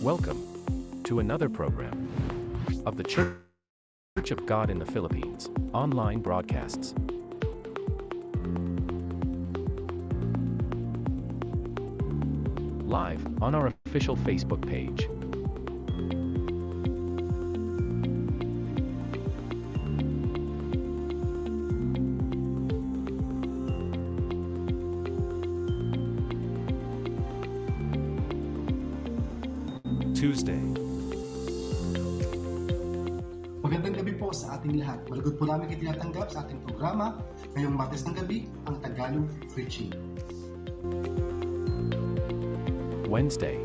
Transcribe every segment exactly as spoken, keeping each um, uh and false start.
Welcome to another program of the Church of God in the Philippines online broadcasts. Live on our official Facebook page. Tuesday. Magandang gabi po sa ating lahat. Malugod po namin kayo tinatanggap sa ating programa ngayong Martes ng gabi, ang Tagalog Preaching. Wednesday.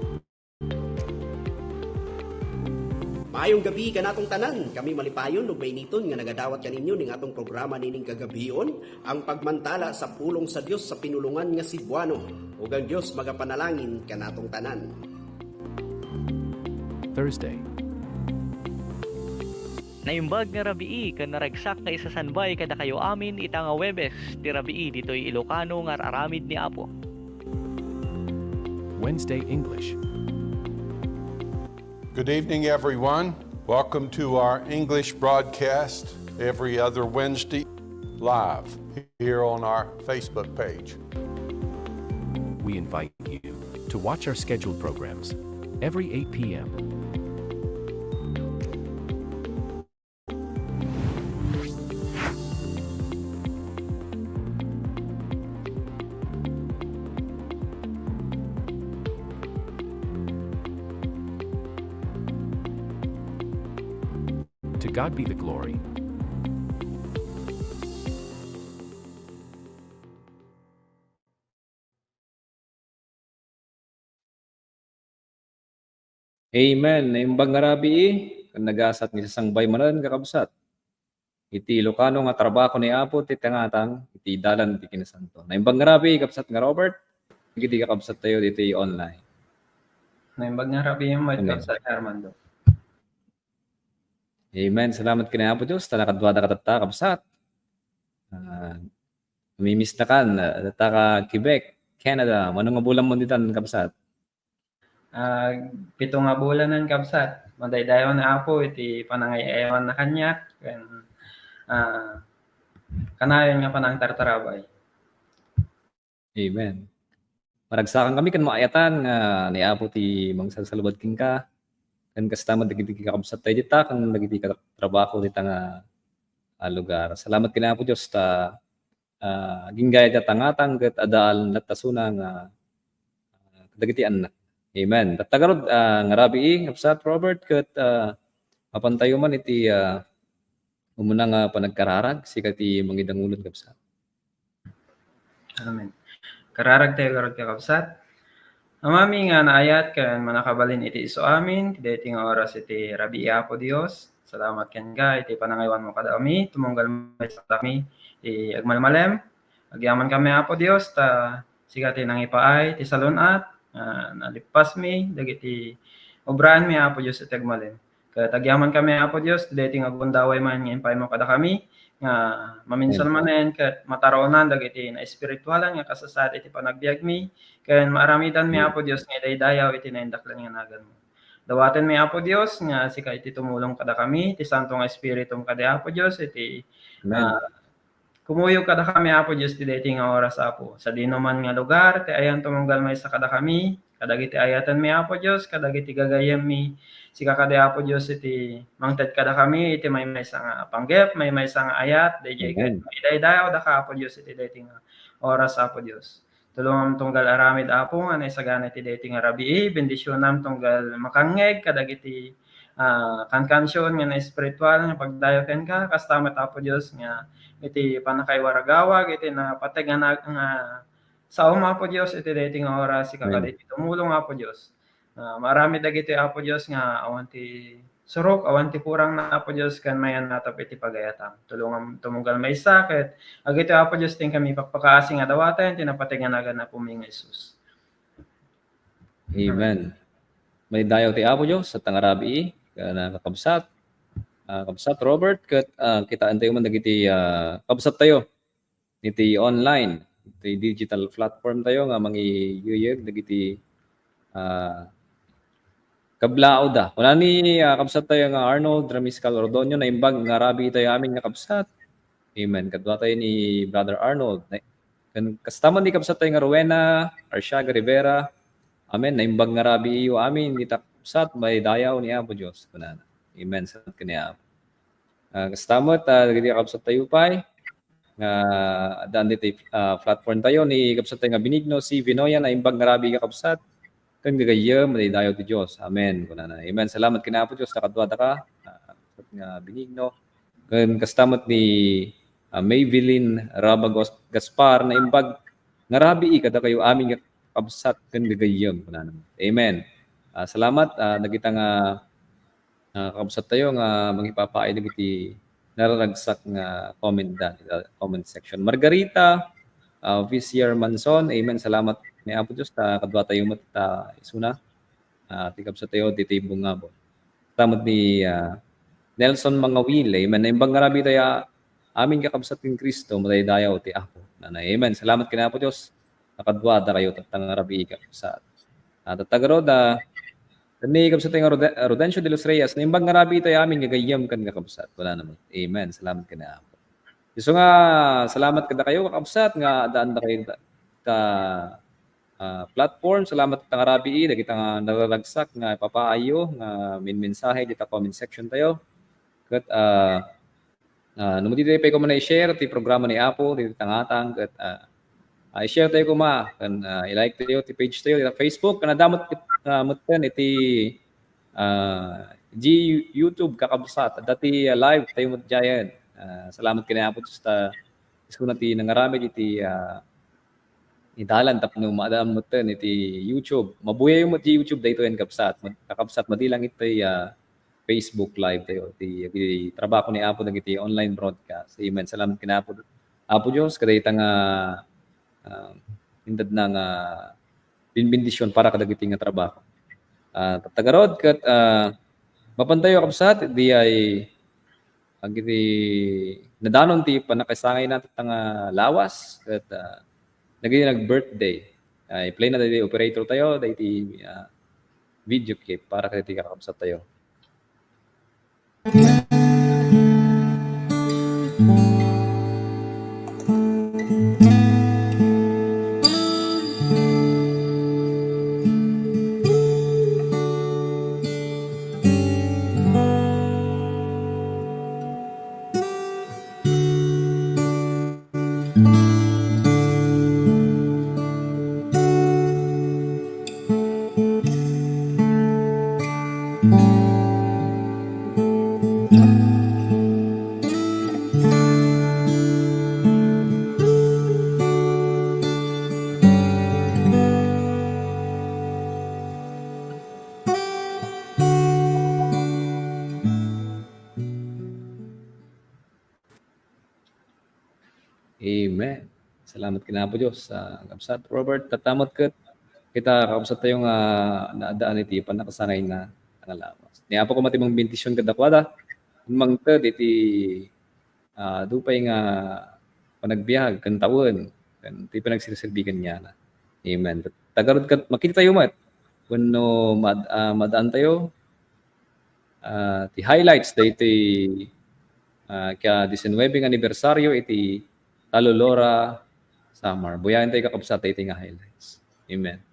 Maayong gabi kanatong tanan. Kami malipayon ug mainiton nga nagadawat kaninyo ning atong programa nining kagabion, ang pagmantala sa pulong sa Dios sa pinulongan nga Cebuano. Ug ang Dios magapanalangin kanatong tanan. Thursday. Naimbag nga rabii ken naragsak nga isasanbay kadakayo amin ita nga Huwebes ti rabii ditoy Ilocano nga ar-aramid ni Apo. Wednesday English. Good evening, everyone. Welcome to our English broadcast every other Wednesday live here on our Facebook page. We invite you to watch our scheduled programs every eight p.m. To God be the glory. Amen. Naimbag nga rabii, ken nagasat nga isasangbay manen, kakabsat, iti Ilocano nga trabaho ni Apo ti tangatang iti dalan ti kinasanto. Naimbag nga rabii, kabsat nga Robert, iti kakabsat tayo ditoy online. Naimbag nga rabii, met, Amen. Kabsat Armando. Amen. Salamat ken ni Apo Dios, ta nakaduada ka tatta, kabsat. Ah, namimiss na kan, ah, tatta ka Quebec, Canada. Mano nga bulan mo ditan, kabsat? Ah, pito nga bulanen, kabsat. Madaydayaw ni Apo iti panangay-ayawan na kaniak, ken, ah, kanayon nga panangtartarabay. Amen. Maragsakan kami ken maayatan nga ni Apo ti mangsalsalubad kenka, ken kasta met dagiti kakabsat tayo dita, ken dagiti katrabaho dita nga, ah, lugar. Salamat ken Apo Dios ta, ah, agingga iti tangatang ket adda a latasona nga, ah, kadagiti annak. Amen. Tatta garud, ah, nga rabii, kabsat Robert, ket, ah, mapantayo man iti, ah, umuna nga panagkararag, sika ti mangidangulon, kabsat. Amen. Kararag tayo garud, kakabsat. Amami nga naayat ken mannakabalin iti isuamin, iti daytoy nga oras iti rabii, Apo Dios. Salamat kenka iti panangaywanmo kadakami, tumunggal maysa kadakami ti agmalmalem. Agyaman kami, Apo Dios, ta sika ti nangipaay ti salun-at, ah, nalippasmi dagiti obraenmi, Apo Dios, iti agmalem. Ket agyaman kami, Apo Dios, ti daytoy nga gundaway man nga impaymo kadakami, nga maminsan Amen. Manen ket mataronan dagiti naespiritualan nga kasasaad iti panagbiagmi, ken maaramidanmi, Amen. Apo Dios, nga idaydayaw iti naindaklan nga naganmo. Dawatenmi, Apo Dios, nga sika iti tumulong kadakami, ti Santo nga Espiritum kadi, Apo Dios, iti, Amen. Ah, kumuyog kadakami, Apo Dios, ti daytoy nga oras, Apo. Sadinoman nga lugar ti ayan tumunggal maysa kadakami, kadagiti ayatenmi, Apo Dios, kadagiti gagayyemmi, sika kadi, Apo Dios, iti mangted kadakami iti maymaysa nga panggep, maymaysa nga ayat, daydiay ket Amen. Maidaydayaw daka, Apo Dios, iti daytoy nga oras, Apo Dios. Tulongam tunggal aramid, Apo, nga naisagana iti daytoy nga rabii, bendisionam tunggal makangngeg kadagiti, ah, kankansion nga naespiritual nga pagdayo kenka, kasta met, Apo Dios, nga iti pannakaiwaragawag iti napateg nga na-, nga saom, Apo Dios, iti daytoy nga oras, sika Amen. Kadi ti tumulong, Apo Dios. Ah, maaramid dagiti, Apo Dios, nga awan ti surok, awan ti kurangna, Apo Dios, ken mayan natap iti pagayatam. Tulongam tumunggal maysa, ket dagitoy, Apo Dios, ti inkami pakpakaasi nga dawaten ti napateg nga nagan Apomi nga Jesus. Amen. Maidayaw ti Apo Dios, sa tangarabii, ken, ah, kakabsat, ah, kabsat Robert, ket, ah, kitaentayo man dagiti, ah, kabsattayo iti online. ti digital platform tayo nga mangiyuyeg dagiti, ah, kablaawda. Kuna ni, ah, kabsat tayo nga Arnold Ramiscal Ordonio, "Naimbag nga rabii tayo amin nga kabsat." Amen. Kadua tayo ni Brother Arnold. Na-, kan-, kasta man ni kabsat tayo nga Rowena Arsiaga Rivera. Amen. "Naimbag nga rabii iyo amin, dita kabsat, maidayaw ni Apo Dios," kunana. Amen. Salamat kaniapo. Ah, kasta met, ah, dagiti kakabsat tayo pay nga addaan ditoy, ah, platform tayo ni kabsat tayo nga Benigno C. Vinoyan, "Naimbag nga rabii, kakabsat, ken gagayyem, maidayaw ti Dios." Amen, kunana. Amen. Salamat ken Apo Dios, ta kaduada ka, ah, nga Benigno. Ken kasta met ni, ah, Maybelline Raba Gas-, Gaspar, "Naimbag nga rabii kadakayo amin nga kabsat ken gagayyem," kunana. Amen. Ah, salamat, ah, dagita nga ah, kakabsat tayo nga mangipapaay dagiti nararagsak nga comment da, ita comment section. Margarita, ah, Visier Manson, amen. Salamat ni Apo Dios ta kadua tayo met ta isuna. Ah, ti kabsat tayo, ditoy Bungabon. Salamat ni, ah, Nelson Mangawil, amen. "Naimbag nga rabii tayo, amin kakabsat ken Cristo, madaydayaw ti Apo." Nanay, amen. Salamat ken Apo Dios. Nakadua da kayo, tatta nga rabii, kakabsat. Ah, tatta garud, ah, Ken ni kabsat nga Rode-, Rodencio de los Reyes, "Naimbag nga rabii tayo amin nga gayyem ken nga kabsat." Kuna naman. Amen. Salamat ken Apo. Isu nga, salamat kadakayo, kakabsat, nga addaandakayo ta, ta, ah, platform. Salamat ta nga rabii, dagita nga nararagsak nga ipapaayo nga minmensahe dita comment section tayo. Ket, ah, Ah, no, ditoy pay koma na i-share ti programa ni Apo, ditoy tangatang, ket, ah, ah, i-share tayo koma, ken, ah, i-like tayo ti page tayo, dita Facebook, ken adda met, ah, metten iti, ah, di YouTube, kakabsat, adda ti, ah, live tayo met diayen. Ah, salamat ken Apo Dios ta isuna ti nangaramid iti, ah, idalan tapno maadda metten iti YouTube. Mabuyayo met ti YouTube daytoyen, kabsat, mad-, kakabsat, madi lang iti, ah, Facebook Live tayo. Ti, ti trabaho ni Apo dagiti online broadcast. Amen. Salamat ken Apo, Apo Dios, kadayta nga, ah, indadna nga binbendisyon para kadagiti nga trabaho. Ah, tatta garud ket, ah, mapan tayo, kabsat, diay agiti nadanon ti pannakasangayna tatta nga lawas ket, ah, dagiti nag-birthday. Ay, play na dagiti operator tayo, dagiti, ah, video clip para kadagiti kakabsat tayo. Amen. Salamat ken Apo Dios, ah, kabsat Robert, tatta met ket kita kakabsat tayo nga naaddaan iti pannakasangayna nga lawas. Ni Apo koma ti mangbendisyon kadakuada, mangted iti, ah, adu pay nga panagbiag ken tawen, ken ti panagserserbi kaniana. Amen. Tatta garud ket makita tayo met wenno mad-, ah, maad-, ah, maad-an tayo, ah, ti highlights daytoy, ah, ka diecinuebe nga anibersaryo iti Talolora, Samar. Buyaen tayo, kakabsat, daytoy nga highlights. Amen.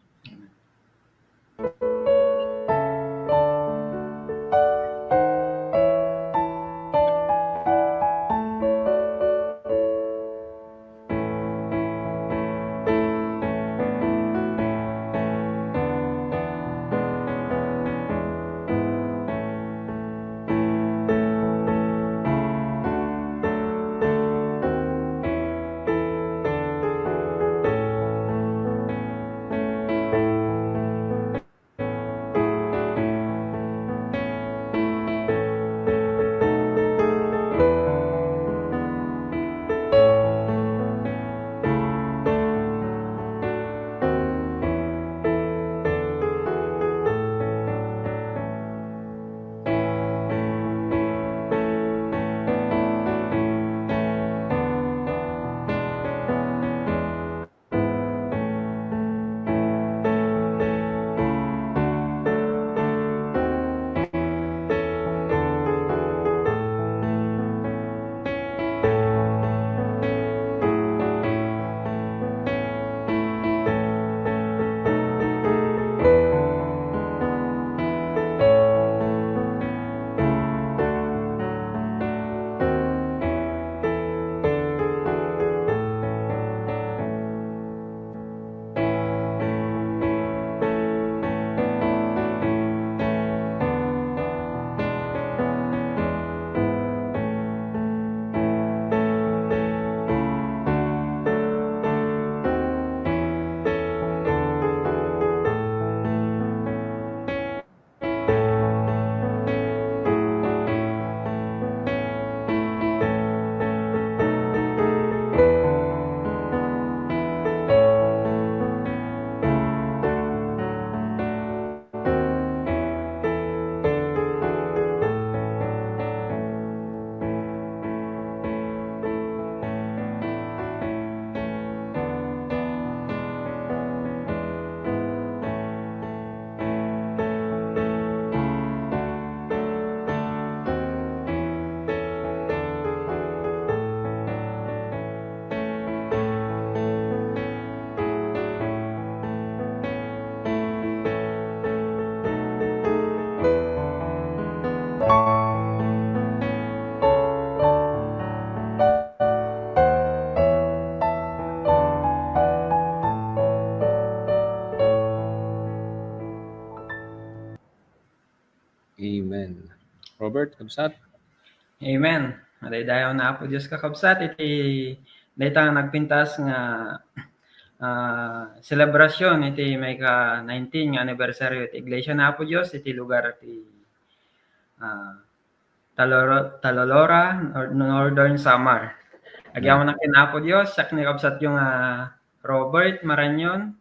Robert, kabsat. Amen. Madaydayaw na Apo Dios, kakabsat, iti dayta nga nagpintas nga, ah, selebrasyon iti mayka nineteen nga anibersaryo iti Iglesia na Apo Dios iti lugar ti, ah, Taloro-, Talolora, Nor-, Northern Samar. Agyamanak ken Apo Dios, siak ni kabsatyo nga Robert Marañon.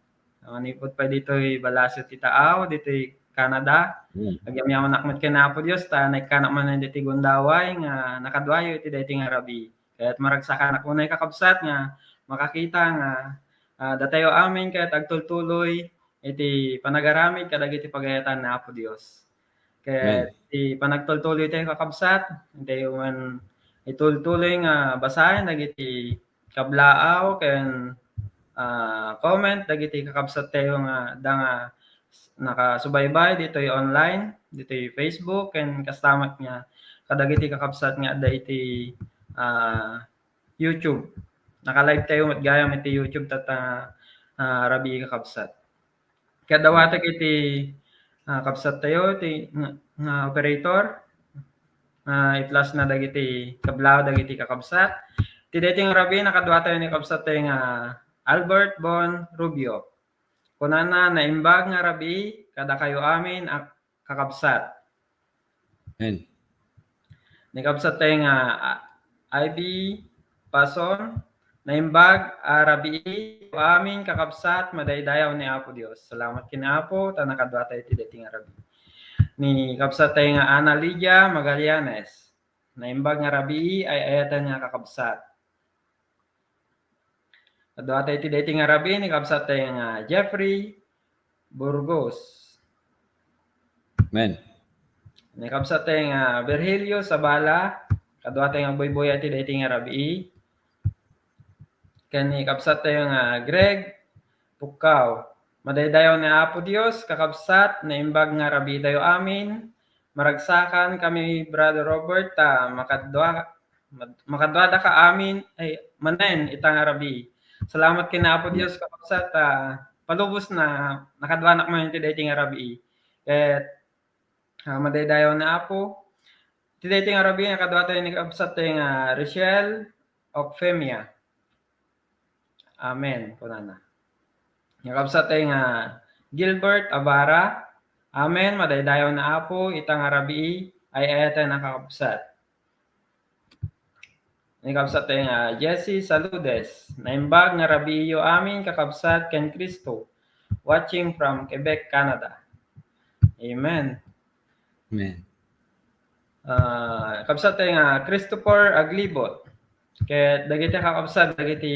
Manipud pay ditoy balaso ti taaw, ditoy Canada. Hmm. Agyamyamanak met ken Apo Dios, ta naikkanak manen ditoy gundaway nga nakaduayo iti daytoy nga rabii. Ket maragsakanak unay, kakabsat, nga makakita nga, ah, datayo amin ket agtultuloy iti panagaramid kadagiti pagayatan ni Apo Dios. Ket Amen. Ti panagtultuloy tayo, kakabsat, tayo man itultuloy nga basaen dagiti kablaaw ken, ah, comment dagiti kakabsat tayo nga adda nga nakasubaybay ditoy online, ditoy Facebook, ken kasta met nga kadagiti kakabsat nga adda iti, ah, YouTube. Naka-live tayo met gayam iti YouTube tatta, ah, rabii, kakabsat. Kadawatek iti, ah, kabsat tayo, ti nga, nga operator, ah, i-plus na dagiti kablaaw dagiti kakabsat. Ti daytoy nga rabii, nakadua tayo ni kabsat tayo nga Albert Bon Rubio. Kunana, "Naimbag nga rabii kadakayo amin a kakabsat." Amen. Ni kabsat tayo nga, ah, I B Pason, "Naimbag a rabii amin, kakabsat, madaydayaw ni Apo Dios." Salamat ken Apo, ta nakadua tayo iti daytoy nga rabii. Ni kabsat tayo nga Ana Lydia Magallanes, "Naimbag nga rabii, ay-ayaten nga kakabsat." Kadua tayo iti daytoy nga rabii, ni kabsat tayo nga Jeffrey Burgos. Amen. Ni kabsat tayo nga Virgilio Sabala, kadua tayo nga buybuya iti daytoy nga rabii. Ken ni kabsat tayo nga Greg Pukkaw. Madaydayaw ni Apo Dios, kakabsat, naimbag nga rabii tayo amin. Maragsakan kami, Brother Robert, ta makadua, mad-, makaduada ka amin, ay, manen ita nga rabii. Salamat ken Apo Dios, kakabsat, ta palubos na nakaduanak man iti daytoy nga rabii. Ket, ah, madaydayaw na Apo. Iti daytoy nga rabii, nakadua tayo ni kabsat tayo nga Rochelle Ocfemia. Amen, kunana. Ni kabsat tayo nga Gilbert Abara. Amen, madaydayaw na Apo, ita nga rabii, ay-ayaten a kakabsat. Ni kabsat tayo nga Jesse Saludes, "Naimbag nga rabiiyo amin, kakabsat, ken Cristo, watching from Quebec, Canada." Amen. Amen. Ah, kabsat tayo nga Christopher Aglibot. Ket dagiti kakabsat, dagiti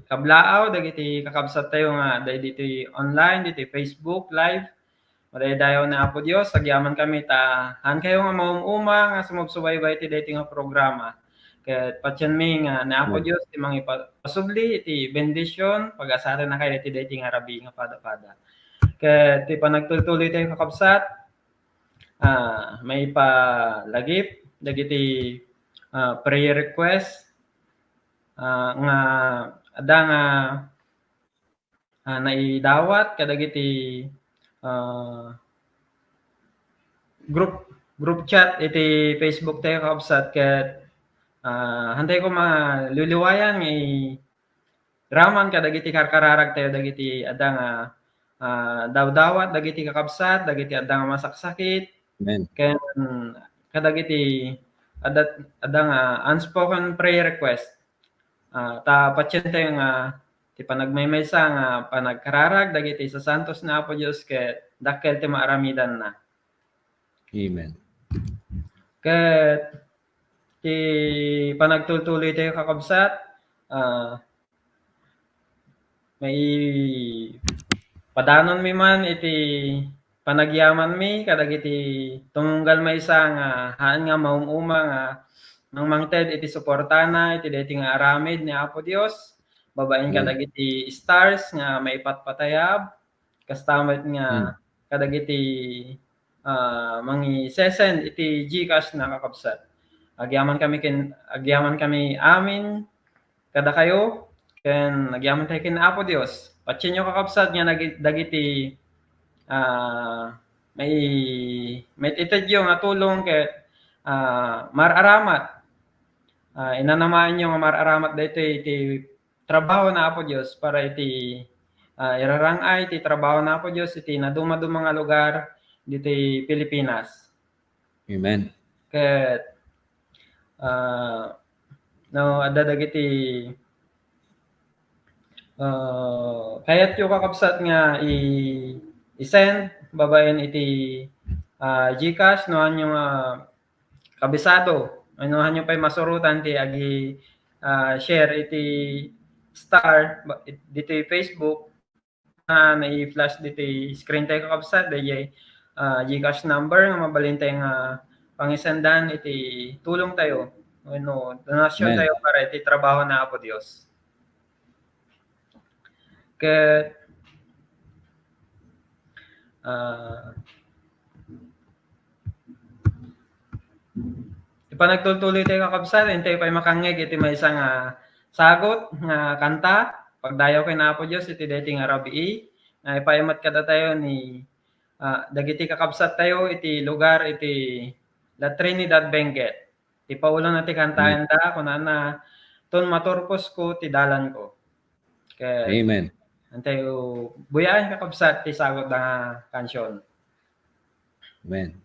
kablaaw, dagiti kakabsat tayo nga adda ditoy online, ditoy Facebook Live, madaydayaw ni Apo Dios, agyaman kami ta haan kayo nga maum-uma nga sumubsubaybay iti daytoy nga programa. Ket patienmi nga ni Apo Amen. Dios ti mangipa-, pasubli iti bendision, pagasatenna kayo iti daytoy nga rabii nga pada-pada. Ket ti panagtultuloy tayo, kakabsat, ah, maipalagip dagiti, ah, prayer request, ah, nga adda nga, ah, naidawat kadagiti, ah, group, group chat iti Facebook tayo, kakabsat, ket, ah, hantay ko maliwliwayan nga i-, iraman kadagiti karkararag tayo dagiti adda nga, ah, dawdawat dagiti kakabsat, dagiti adda nga masaksakit, Amen. Ken kadagiti adda, adda nga unspoken prayer request. Ah, ta patien tayo nga ti panagmaymaysa nga panagkararag dagiti sasantos ni Apo Dios ket dakkel ti maaramidanna. Amen. Ket ti panagtultuloy tayo, kakabsat, ah, maipadanonmi man iti panagyamanmi kadagiti tumunggal maysa nga haan nga maum-uma nga mangmangted iti suportana iti daytoy nga aramid ni Apo Dios, babaen Amen. Kadagiti stars nga maipatpatayab, kasta met nga Hmm. kadagiti, ah, mangisesend iti GCash na, kakabsat. Agyaman kami ken, agyaman kami amin kadakayo, ken agyaman tayo ken Apo Dios. Patienyo, kakabsat, nga nagi-, dagiti, ah, may, maitedyo nga tulong ket ah, mar-aramat. Ah, inanamaenyo nga mar-aramat daytoy iti trabaho na Apo Dios para iti, ah, irarang-ay ti trabaho na Apo Dios iti nadumaduma nga lugar ditoy Pilipinas. Amen. Ket, ah, no, adda dagiti, ah, kayatyo, kakabsat, nga i-, i-send babaen iti, ah, GCash, no, haanyo nga kabisado, no, haanyo pay masurotan ti agi, ah, share iti star, ba-, it-, ditoy Facebook, ah, nai-flash ditoy screen tayo, kakabsat, dayjay, ah, GCash number nga mabalin tayo nga pangisendan iti tulong tayo, wenno donasyon Amen. tayo para iti trabaho na Apo Dios. Ket, ah, ipanagtultuloy tayo, kakabsat, intayo pay makangngeg iti maysa nga sagut nga kanta, Pagdayaw ken Apo Dios iti daytoy nga rabii, nga ipaimet kadatayo ni, ah, dagiti kakabsat tayo iti lugar iti La Trinidad, Benguet. Ti Paolo na ti kantaenda, kunana, "Ton maturposko ti dalanko." Ket Amen. Antayo buyaen, kakabsat, ti sagut da nga kansion. Amen.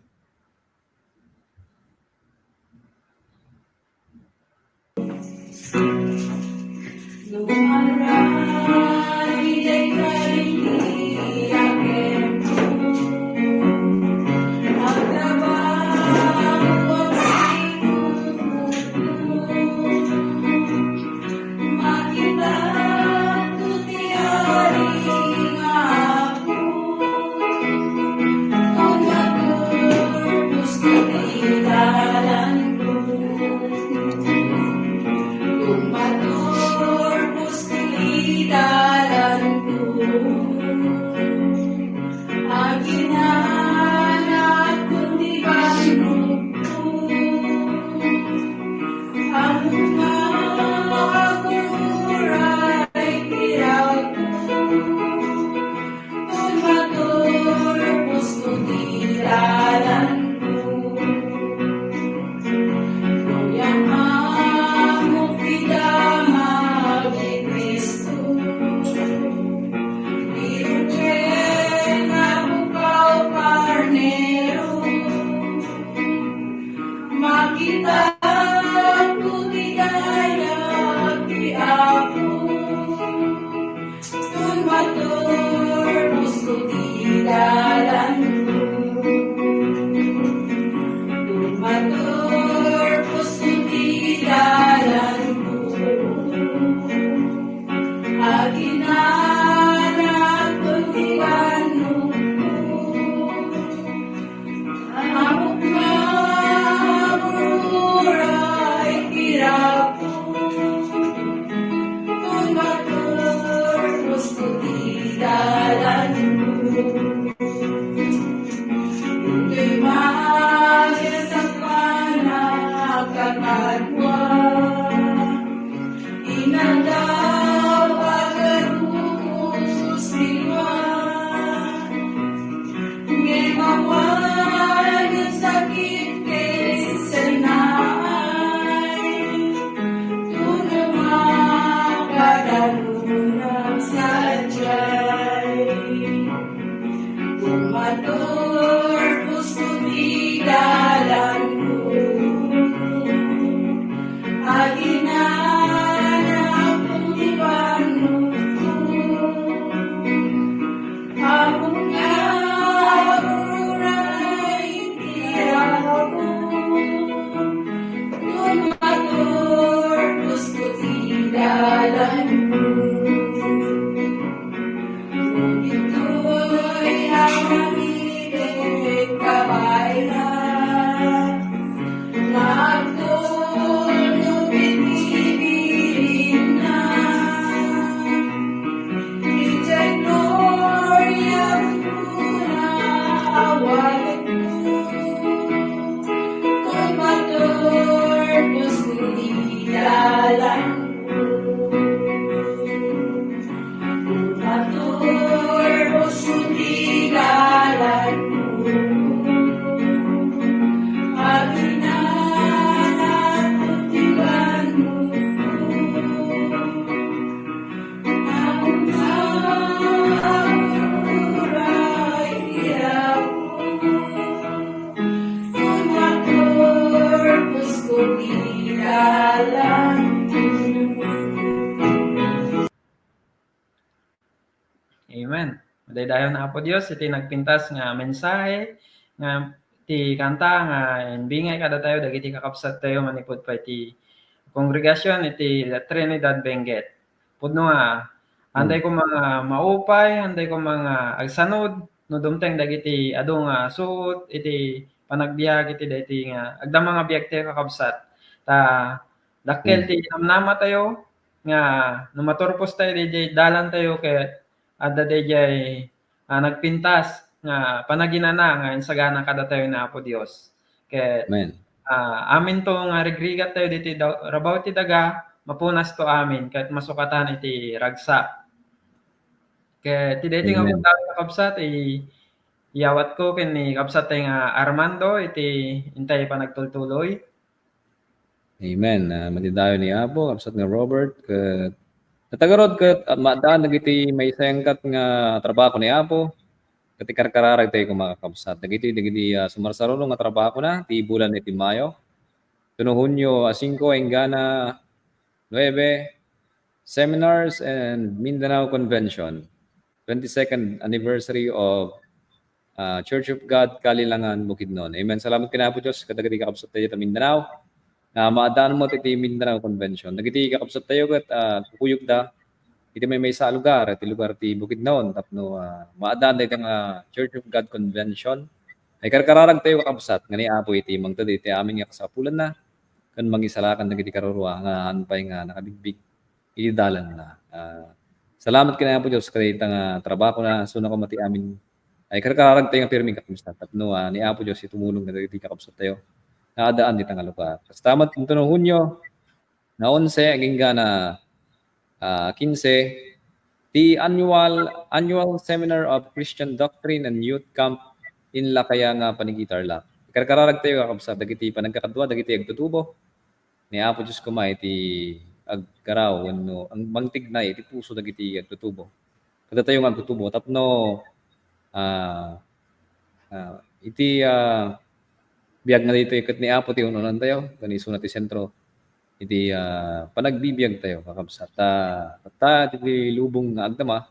Aginana kun ti bannogko, ammom nga aguray ti rago, kun maturposko ti dalanko. Uliam ammok ti damag ni Cristo, iruken nga bukaw karnero. Makitak ti dayag ti Apo. Ton maturposko ti dalanko, ton maturposko ti dalanko, aginana kun ti bannogko. Ammok nga aguray ti rago, kun maturposko ti dalanko. Ditoy maisakpan a kakadua, inaldaw a garu Amen. Madaydayaw ni Apo Dios iti nagpintas nga mensahe, nga ti kanta nga imbingay kadatayo dagiti kakabsattayo manipud pay ti kongregasion iti La Trinidad Benguet. Pudno nga, antay Hmm. ko mga maupay, antay ko mga agsanud, no dumteng dagiti adu nga suot iti panagbiag iti daytoy nga agdama nga biagtayo, kakabsat. Ta dakkel Hmm. ti namnamatayo nga no maturpostayo diay dalantayo ket adda diay, ah, nagpintas nga panaginana nga insagana kadatayo ni Apo Dios. Ket, Amen. ah, aminto nga rigrigattayo ditoy da-, rabaw ti daga, mapunasto amin ket masukatan iti ragsak. Ket ti daytoy nga Amen. Gundaway, kakabsat, i-, iyawatko ken ni kabsattayo nga Armando iti intay panagtultuloy. Amen. Ah, madaydayaw ni Apo, kabsat nga Robert, ket natagarod ket, ah, maadaan dagiti maysa nga trabaho ni Apo, ket ikarkararagtayo koma, kakabsat. Dagiti, dagiti, ah, sumarsaruno nga trabahona, ti bulan iti Mayo, ket no Hunio a singko enggana nuebe, seminars and Mindanao Convention, twenty-second anniversary of, ah, Church of God, Kalilangan, Bukidnon. Amen. Salamat ken Apo Dios kadagiti kakabsattayo ta Mindanao. Nga maadaan met iti Mindanao Convention. Dagiti kakabsattayo ket, ah, kukuyogda iti maymaysa a lugar, iti lugar ti Bukidnon, tapno, ah, maadaan dayta nga Church of God Convention. Ay karkararagtayo, kakabsat, nga ni Apo iti mangted iti amin nga kasapulanna, ken mangisalakan dagiti karurua nga haan pay nga nakabigbig iti dalanna. Ah, salamat ken Apo Dios kadayta nga trabahona, isuna koma ti amin. Ay karkararagtayo nga pirmi, kakabsat, tapno, ah, ni Apo Dios ti tumulong kadagiti kakabsattayo nga addaan dita nga lugar. Kasta met, intono Hunio nga onse agingga na, ah, kinse, ti annual, annual seminar of Christian Doctrine and Youth Camp in Lacayanga, Paniki, Tarlac. Ikarkararagtayo, kakabsat, dagiti panagkakadua dagiti agtutubo. Ni Apo Dios koma iti aggaraw wenno ang mangtignay iti puso dagiti agtutubo. Kadatayo nga agtutubo tapno, ah, ah, iti, ah, biag nga daytoy ket ni Apo ti un-unantayo, ken isuna ti sentro iti, ah, panagbibiagtayo, kakabsat. Ta, ta iti lubong nga agdama,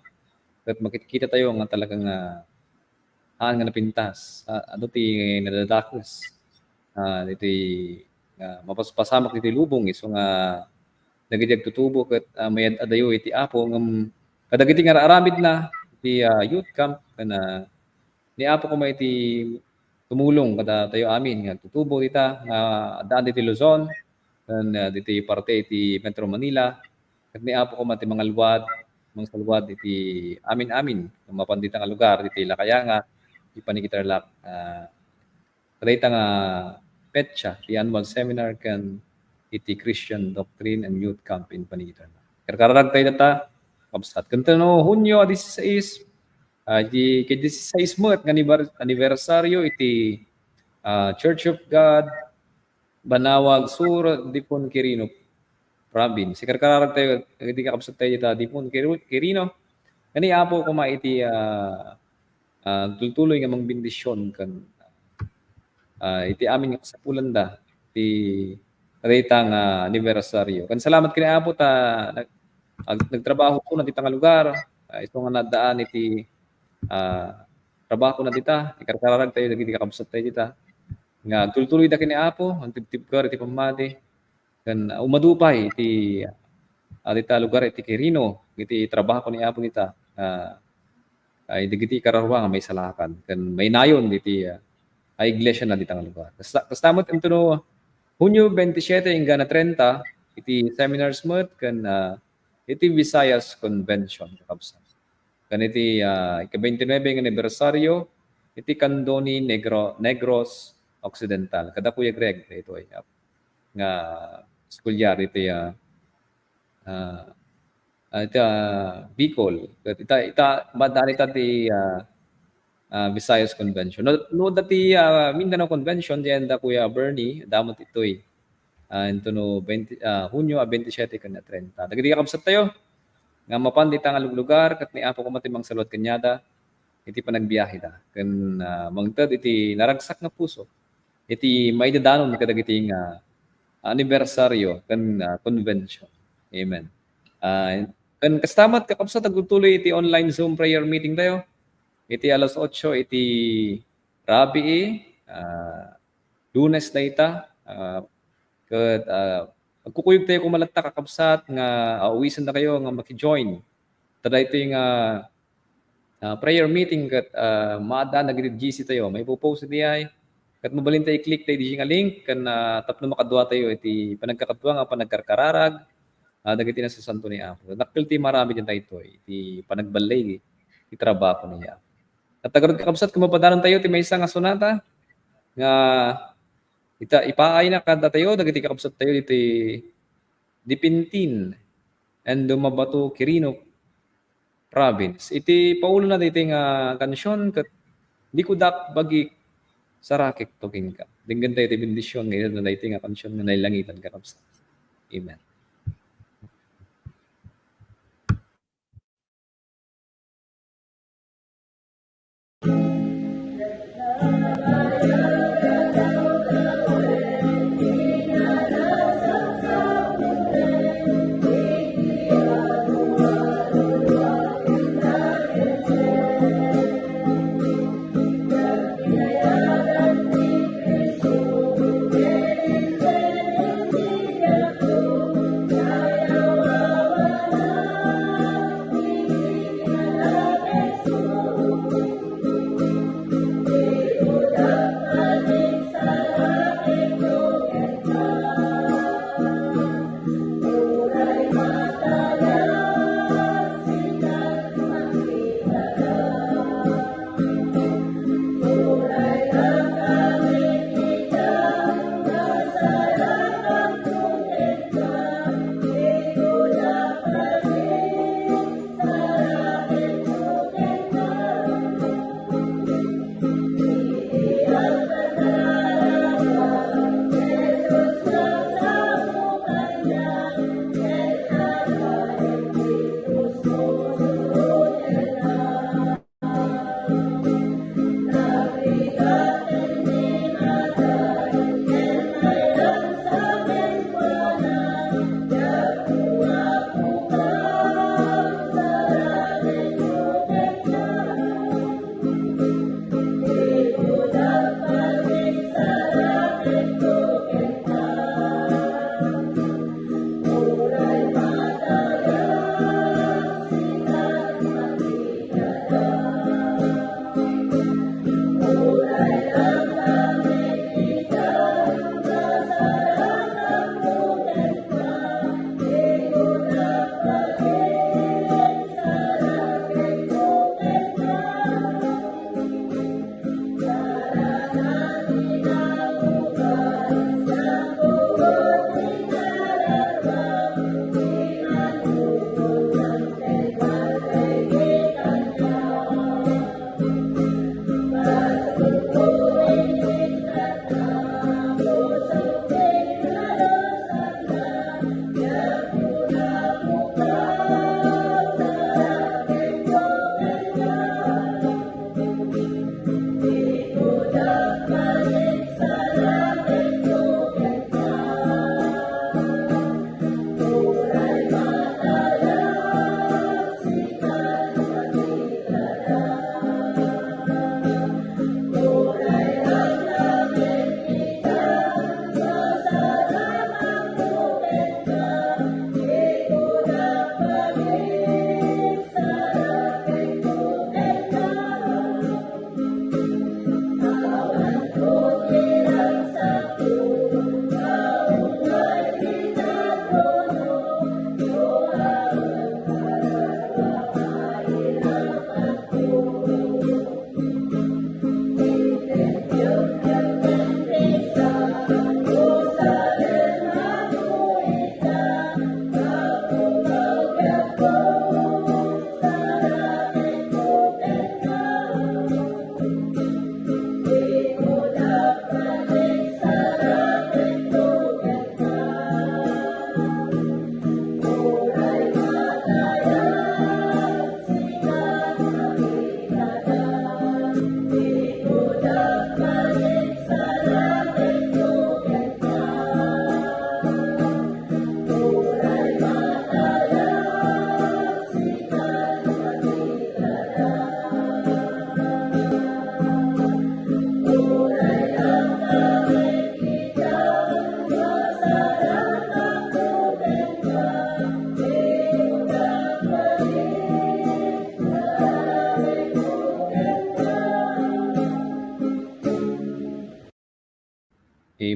ket makitkitatayo nga talaga nga haan nga napintas. Ah, adu ti nadadakes. Ah, ditoy, ah, mapaspasamak ditoy lubong, isu nga dagiti agtutubo ket, ah, mayad-adayo iti Apo, ngem kadagiti nga ar-aramidna iti, ah, youth camp, ken, ah, ni Apo koma iti tumulong kadatayo amin nga agtutubo dita, nga addaan ditoy Luzon, ken, ah, ditoy parte iti Metro Manila. Ket ni Apo koma ti mangalwad, mangsalwad iti amin-amin, mapan dita nga lugar, iti Lacayanga, iti Paniki, Tarlac, ah, kadayta nga petsa ti annual seminar ken iti Christian Doctrine and Youth Camp in Paniki, Tarlac. Karkararagtayo data, kabsat. Ken no Hunio a dieciséis, ah, di, ket dieciséis met nga anibar-, anibersaryo iti, ah, Church of God, Banawag Sur, Dipon, Quirino Province. Ikarkararagtayo, iti kakabsattayo dita Dipon, Quiri-, Quirino. Ken ni Apo koma iti, ah, ah, tultuloy nga mangbendision ken, ah, iti amin nga kasapulanda ti dayta nga anibersaryo. Ken salamat ken ni Apo ta nag-, ag-, nagtrabaho ko na dita nga lugar. Ah, isu nga naddaan iti, ah, trabaho na dita. Ikarkararagtayo dagiti kakabsattayo dita nga agtultuloyda ken ni Apo, agtibtibker iti pammati. Ken, ah, umadu pay iti, ah, dita lugar iti Quirino, iti trabaho ni Apo dita, ah, ay dagiti kararua nga maisalakan ken mainayon diti, ah, ay iglesia na dita nga lugar. Kasta, kasta met intono Hunio veintisiete enggana treinta, iti seminars met ken, ah, iti Visayas Convention, kakabsat. Ken iti, ah, ika-veintinuebe nga anibersaryo iti Candoni, Negro-, Negros Occidental. Kada Kuya Greg, daytoy, ah, nga school year iti, ah, ah, ah, iti, ah, Bicol. Ket ita, ita, maddaan ita ti, ah, ah, Visayas Convention. No, no, dati, ah, Mindanao Convention, diyan da Kuya Bernie, damot itoy. Ah, intono veinte, ah, Hunio a veintisiete ken a treinta. Dagiti kakabsattayo, nga mapan dita nga luglugar, ket ni Apo koma ti mangsalud kaniada, iti panagbiaheda, ken, ah, mangted iti naragsak nga puso, iti maidadanon kadagiti nga anibersaryo ken, ah, convention. Amen. Ah, Ken kasta met, kakabsat, agtultuloy iti online Zoom prayer meeting tayo. Iti alas otso iti rabii, ah, Lunes dayta, ah, ket, ah, agkukuyog tayo koma latta, kakabsat, nga awisendakayo nga maki-join. Ta daytoy nga, ah, prayer meeting ket, ah, maaddaan dagiti G C tayo. Maipopost iti ay. Ket mabalin tayo i-click daydi nga link ken, ah, tapno makadua tayo iti panagkakadua nga panagkarkararag, ah, dagiti nasasanto ni Apo. Dakkel ti maramid daytoy, iti panagballigi ti trabaho ni Apo. Ket ngarud, kakabsat, ket mapadanan tayo ti maysa nga sonata nga ita, ipaayna kadatayo dagiti kakabsat tayo iti Dipintin and Dumabato, Quirino Province. Iti paulona daytoy nga kansion ket Likudak, Bagik, Sarakekto Kenka. Denggen tayo ti bendision nga itedna daytoy nga kansion nga nailangitan, kakabsat. Amen.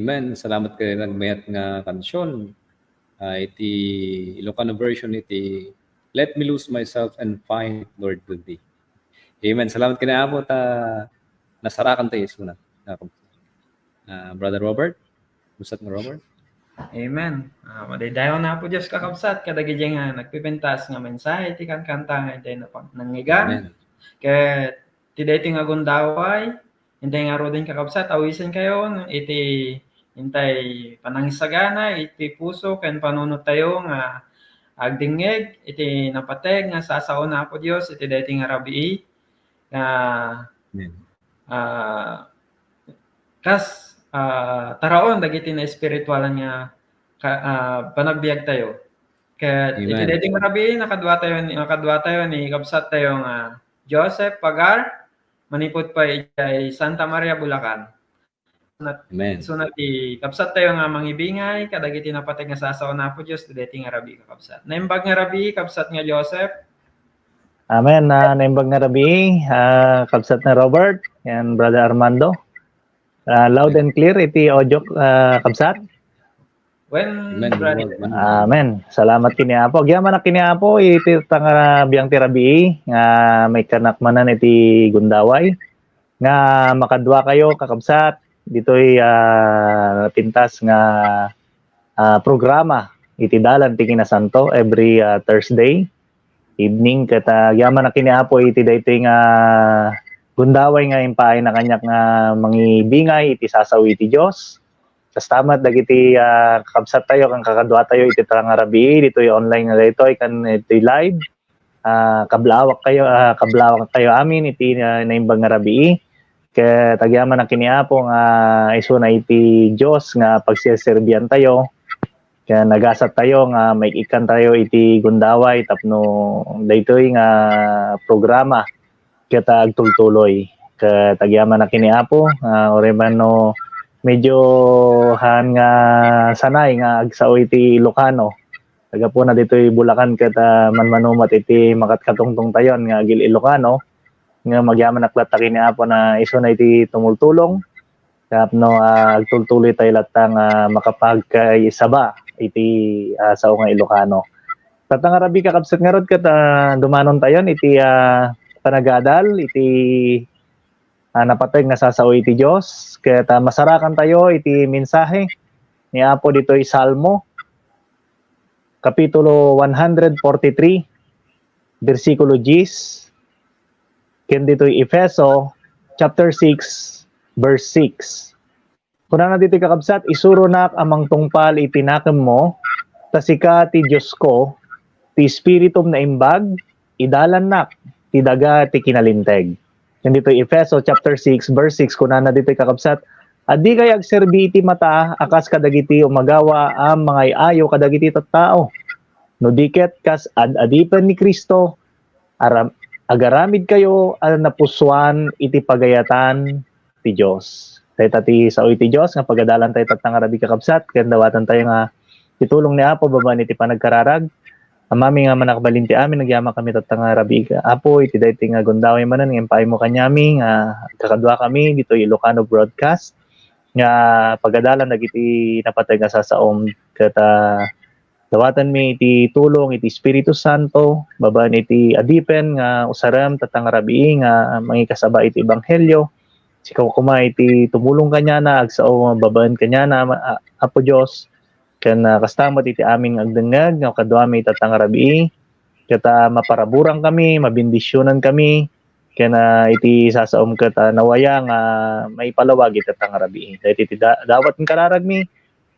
Amen. Salamat ken nagmayat nga kansion. Ah, iti Ilocano version iti, "Let me lose myself and find it, Lord, with thee." Amen. Salamat ken ni Apo ta nasarakan tayo isuna. Ah, Brother Robert? Kabsat nga Robert? Amen. Ah, madaydayaw ni Apo Dios, kakabsat, kadagiti nga nagpipintas nga mensahe ti kankanta nga intay napag-, nangngegan. Amen. Ket ti daytoy nga gundaway, intay ngaruden, kakabsat, awisenkayo iti intay panangisagana iti puso ken panunottayo nga agdengngeg iti napateg nga sasao ni Apo Dios iti daytoy nga rabii nga, Amen. ah, kas, ah, taraon dagiti naespiritualan nga ka-, ah, panagbiagtayo. Ket iti Amen. daytoy nga rabii, nakaduatayo ni, nakaduatayo ni kabsattayo nga Joseph Pagar, manipud pay idiay Santa Maria, Bulacan. Sunat, Amen. sunat ti kabsattayo nga mangibingay kadagiti napateg nga sasao ni Apo Dios ti daytoy nga rabii, kakabsat. Naimbag nga rabii, kabsat nga Joseph. Amen. Ah, naimbag nga rabii, ah, kabsat nga Robert and Brother Armando. Ah, loud and clear iti audio, ah, kabsat. When, Amen, Brother. Lord, man. Amen. Salamat ken ni Apo. Agyamanak ken ni Apo iti ta nga biang ti rabii nga maikkanak manen iti gundaway nga makaduakayo, kakabsat, ditoy, ah, pintas nga, ah, programa iti Dalan ti Kinasanto every, ah, Thursday evening. Ket, ah, agyamanak ken ni Apo iti daytoy nga gundaway nga impaayna kaniak nga mangibingay iti sasao iti Dios. Kasta met dagiti, ah, kakabsattayo ken kakaduatayo iti ta nga rabii ditoy online nga daytoy ken iti live. Ah, kablawak kayo, ah, kablawak kayo amin iti, ah, naimbag nga rabii. Ket agyamanak ken ni Apo nga isuna iti Dios nga pagserserbiantayo. Ken agasat tayo nga maik-ikkan tayo iti gundaway tapno daytoy nga programa ket agtultuloy. Ket agyamanak ken ni Apo, ah, uray man no medyo haan nga sanay nga agsao iti Ilocano. Taga puna ditoy Bulacan ket, ah, manmanumat iti makatkatungtungtayon nga agil-Ilocano, nga agyamanak latta ken ni Apo na isuna iti tumultulong. Tapno, ah, agtultuloy tayo latta nga makapagkaisaba iti, ah, sao nga Ilocano. Tatta nga rabii, kakabsat, ngarud ket, ah, dumanontayon iti, ah, panagadal iti, ah, napateg nga sasao iti Dios. Ket, ah, masarakan tayo iti mensahe ni Apo ditoy Salmo, Kapitulo one hundred forty-three, bersikulo diyes, ken ditoy Efeso, chapter six, verse six. Kunana ditoy, kakabsat, "Isuronak a mangtungpal iti nakemmo, ta sika ti Diosko, ti Espiritum naimbag, idalannak ti daga ti kinalinteg." Ken ditoy Efeso chapter six, verse six, kunana ditoy, kakabsat, "Adikay agserbi iti mata a kas kadagiti umagawa a mangay-ayo kadagiti tattao, no di ket kas ad-adipen ni Cristo, aram-, agaramidkayo a napusoan iti pagayatan ti Dios." Dayta ti sao iti Dios nga pagadalan tayo tatta nga rabii, kakabsat, ken dawaten tayo nga ti tulong ni Apo babaen iti panagkararag. Amami nga mannakabalin ti amin, agyamankami tatta nga rabii, Apo, iti daytoy nga gundaway manen nga impaaymo kaniami nga agkakaduakami ditoy Ilocano broadcast nga pagadalan dagiti napateg nga sasaom ket, ah, dawatenmi iti tulong iti Espiritu Santo babaen iti adipen nga usarem tatta nga rabii nga mangikasaba iti ebanghelio. Sika koma iti tumulong kaniana, agsao babaen kaniana, a-, Apo Dios, ken, ah, kasta met iti amin nga agdengngeg nga kaduami itatta nga rabii, ket, ah, maparaburangkami, mabendisionankami, ken, ah, iti sasaom ket, ah, nawaya nga maipalawag itatta nga rabii. Daytoy ti da-, dawat nga kararagmi,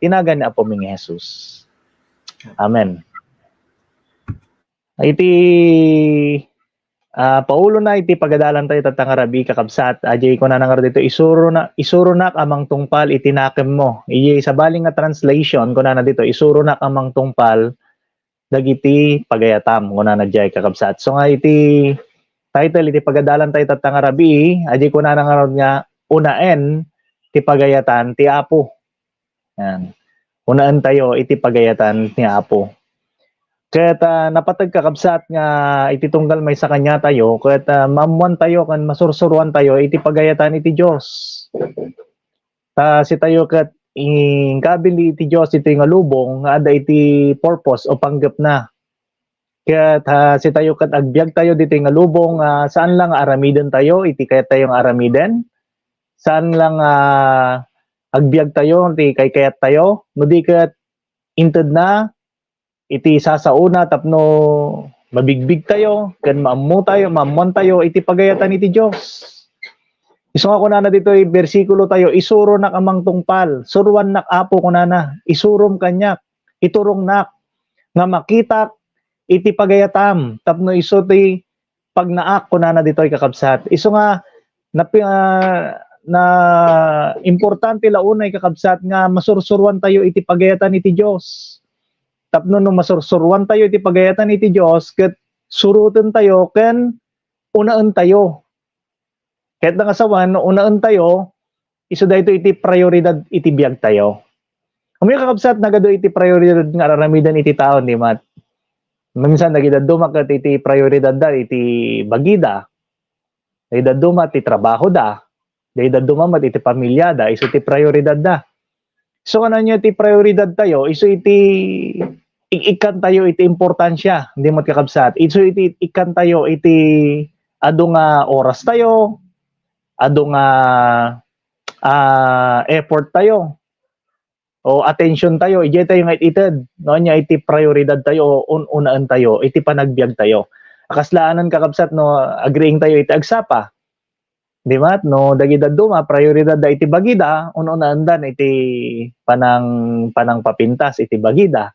ti nagan ni Apomi nga Jesus. Amen. Iti, ah, Paulona iti pagadalan tayo tatta nga rabii, kakabsat, adiay kunana ngarud ditoy, "Isurona-, isuronak a mangtungpal iti nakemmo." Iti sabali nga translation, kunana ditoy, "Isuronak a mangtungpal dagiti pagayatam," kunana diay, kakabsat. So nga iti title iti pagadalan tayo tatta nga rabii, adiay kunana ngarud nga unaen ti pagayatan ti Apo. Yan. Unaen tayo iti pagayatan ni Apo. Ket, ah, napateg, kakabsat, nga iti tunggal maysa kaniatayo, ket, ah, maammoan tayo ken masursuroan tayo iti pagayatan iti Dios. Ta sitayo ket inkabil iti Dios ditoy nga lubong nga adda iti purpose o panggepna. Ket, ah, sitayo ket agbiagtayo ditoy nga lubong, ah, saan lang nga aramidentayo iti kayattayo nga aramiden. Saan lang, ah, agbiagtayo ti kaykayattayo, no di ket intedna iti sasaona tapno mabigbigtayo ken maammotayo, maammoantayo iti pagayatan iti Dios. Isu nga kunana ditoy bersikulo tayo, "Isuronak a mangtungpal, suroannak, Apo," kunana, "isurom kaniak, iturongnak nga makitak iti pagayatam tapno isu ti pagnaak," kunana ditoy, kakabsat. Isu nga napi-, ah, na importante la unay, kakabsat, nga masursuroantayo iti pagayatan iti Dios. Tapno no masursuroantayo iti pagayatan iti Dios, ket surotentayo ken unaentayo. Ket nga sawen, no unaentayo, isu daytoy iti prioridad iti biagtayo. Ammoyo, kakabsat, nagadu iti prioridad nga aramiden iti tao, di mat? Minsan, dagiti dadduma ket iti prioridad da iti bagida. Dagiti dadduma ti trabaho da. Dagiti dadduma met iti pamilya da, isu ti prioridad da. So, ano niya ti prioridad tayo? Isu iti ik-, ikkan tayo iti importansya, di mat, kakabsat? Isu iti ikkan tayo iti adu nga oras tayo, adu nga, ah, effort tayo, o attention tayo, idiay tayo nga it-ited, no? Ania iti prioridad tayo o un-, unaen tayo, iti panagbiag tayo. Akaslaanan, kakabsat, no, agriing tayo iti agsapa. Di mat? No, dagiti dadduma, prioridad da iti bagida, un-unaendan iti panang-, panangpapintas iti bagida.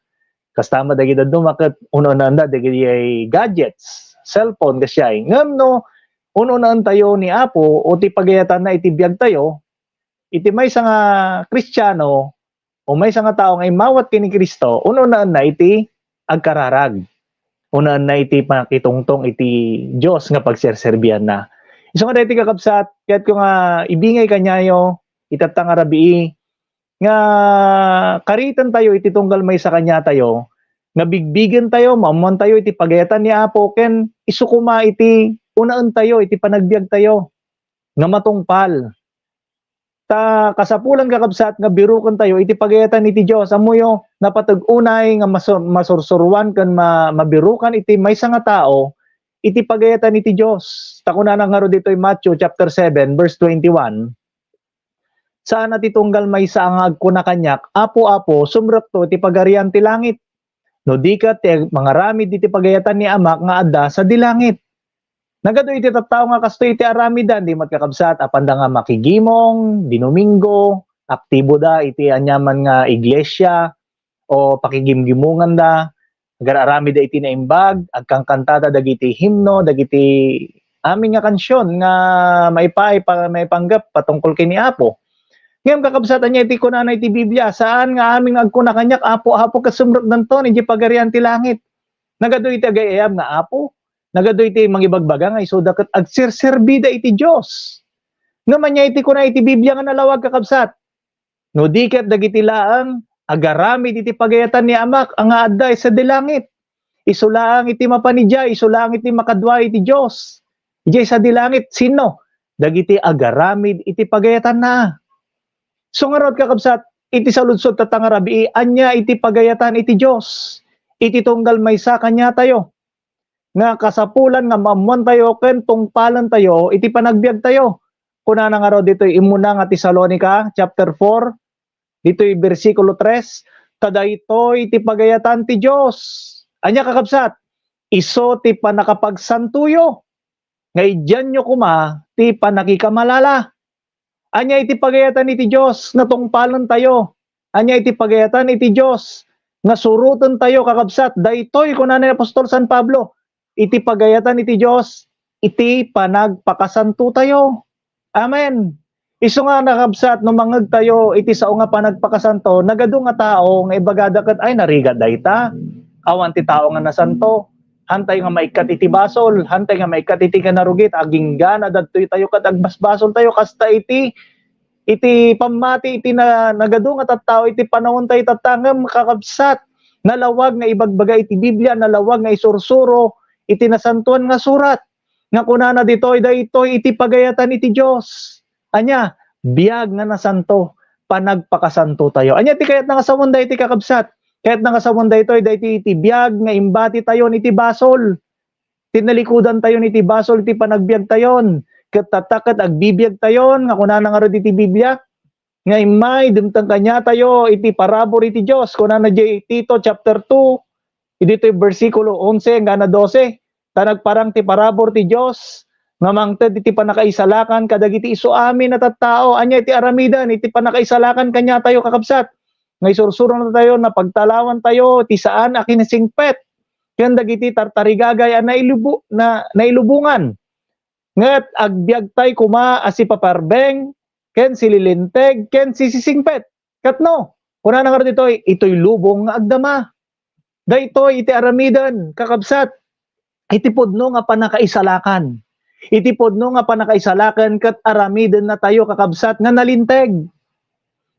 Kasta met dagiti dadduma ket un-unaenda dagiti gadgets, cellphone, kasiay. Ngem no un-unaen tayo ni Apo o ti pagayatanna iti biag tayo, iti maysa nga Kristiano o maysa nga tao nga immawat ken ni Cristo, un-unaenna iti agkararag. Unaenna iti pakitungtong iti Dios nga pagserserbianna. Isu nga daytoy, kakabsat, kayatko nga ibingay kaniayo itatta nga rabii, nga kariten tayo iti tunggal maysa kaniatayo, nga bigbigen tayo, maammoan tayo iti pagayatan ni Apo, ken isu koma iti unaen tayo iti panagbiag tayo nga matungpal. Ta kasapulan, kakabsat, nga biruken tayo iti pagayatan iti Dios. Ammoyo, napateg unay nga masur-, masursuroan ken ma-, mabirukan iti maysa nga tao iti pagayatan iti Dios. Ta kunana ngarud ditoy Matthew chapter seven, verse twenty-one, "Saan a ti tunggal maysa a nga agkuna kaniak, 'Apo, Apo, sumrekto iti Pagarian ti Langit.' No di ket ti ag-, mangaramid iti pagayatan ni Amak nga adda sadi langit." Nagadu iti tattao nga kastoy iti aramidan, di mat, kakabsat, apanda nga makigimong, Dinumingo, aktibo da iti aniaman nga iglesia, o pakigimgimonganda, agar-aramidda iti naimbag, agkankantada dagiti himno, dagiti amin nga kansion nga maipa-, ipa-, maipanggep patungkol ken ni Apo. Ngem, kakabsat, ania iti kunana iti Biblia? Saan nga amin nga agkuna kaniak, "Apo, Apo," ket sumrekdanton idiay Pagarian ti Langit. Nagadu iti agay-ayab nga Apo. Nagadu iti mangibagbaga nga isuda ket agserserbida iti Dios. Ngem ania iti kuna iti Biblia nga nalawag, kakabsat? No di ket dagiti laeng agaramid iti pagayatan ni Amak a nga adda sadi langit. Isu laeng iti mapan idiay, isu laeng iti makadua iti Dios. Idiay sadi langit, sino? Dagiti agaramid iti pagayatanna. So ngarud, kakabsat, iti saludsod tatta nga rabii, ania iti pagayatan iti Dios? Iti tunggal maysa kaniatayo nga kasapulan nga maammoantayo ken tungpalantayo iti panagbiagtayo. Kunana ngarud ditoy immuna nga Tesalonica chapter four, ditoy bersikulo tres, "Ta daytoy ti pagayatan ti Dios." Ania, kakabsat? "Isu ti pannakapagsantoyo, nga idianyo koma ti pannakikamalala." Ania iti pagayatan iti Dios nga tungpalantayo? Ania iti pagayatan iti Dios nga surotentayo, kakabsat? Daytoy, kuna ni apostol San Pablo, iti pagayatan iti Dios, iti panagpakasantotayo. Amen. Isu nga, kakabsat, no mangngegtayo iti sao nga panagpakasanto, nagadu nga tao nga ibagada ket, "Ay, narigat dayta. Awan ti tao nga nasanto." Hantay nga maikkat iti basol, hantay nga maikkat iti kinarugit, agingga nadadtoy tayo ket agbasbasol tayo, kasta iti, iti pammati iti na-, nagadu nga tattao iti panaon tayo tatta. Ngem, kakabsat, nalawag nga ibagbaga iti Biblia, nalawag nga isursuro iti Nasantoan nga Surat, nga kunana ditoy, daytoy iti pagayatan iti Dios. Ania? Biag nga nasanto. panagpakasanto tayo. Ania ti kayatna nga sawen daytoy, kakabsat? Kayatna nga sawen daytoy, daytoy iti biag nga imbati tayon iti basol. Tinalikudan tayon iti basol iti panagbiag tayon. Ket tatta ket agbibiag tayon, nga kunana ngarud iti Biblia, nga immay, dimteng kaniatayo iti parabur iti Dios. Kunana diay Tito chapter two, ditoy bersikulo onse enggana dose, ta nagparang ti parabur ti Dios nga mangted iti pannakaisalakan kadagiti isu amin a tattao. Ania iti aramiden iti pannakaisalakan kaniatayo, kakabsat? Nga isursurona tayo, napagtalawan tayo ti saan a kinasingpet ken dagiti tartarigagay a nailubu-, na, nailubongan. Nget agbiagtay koma a sipaparbeng, ken sililinteg, ken sisisingpet. Ket no, kunana ngarud ditoy, itoy lubong nga agdama. Daytoy iti aramiden, kakabsat, iti pudno nga pannakaisalakan. Iti pudno nga pannakaisalakan ket aramidennatayo, kakabsat, nga nalinteg.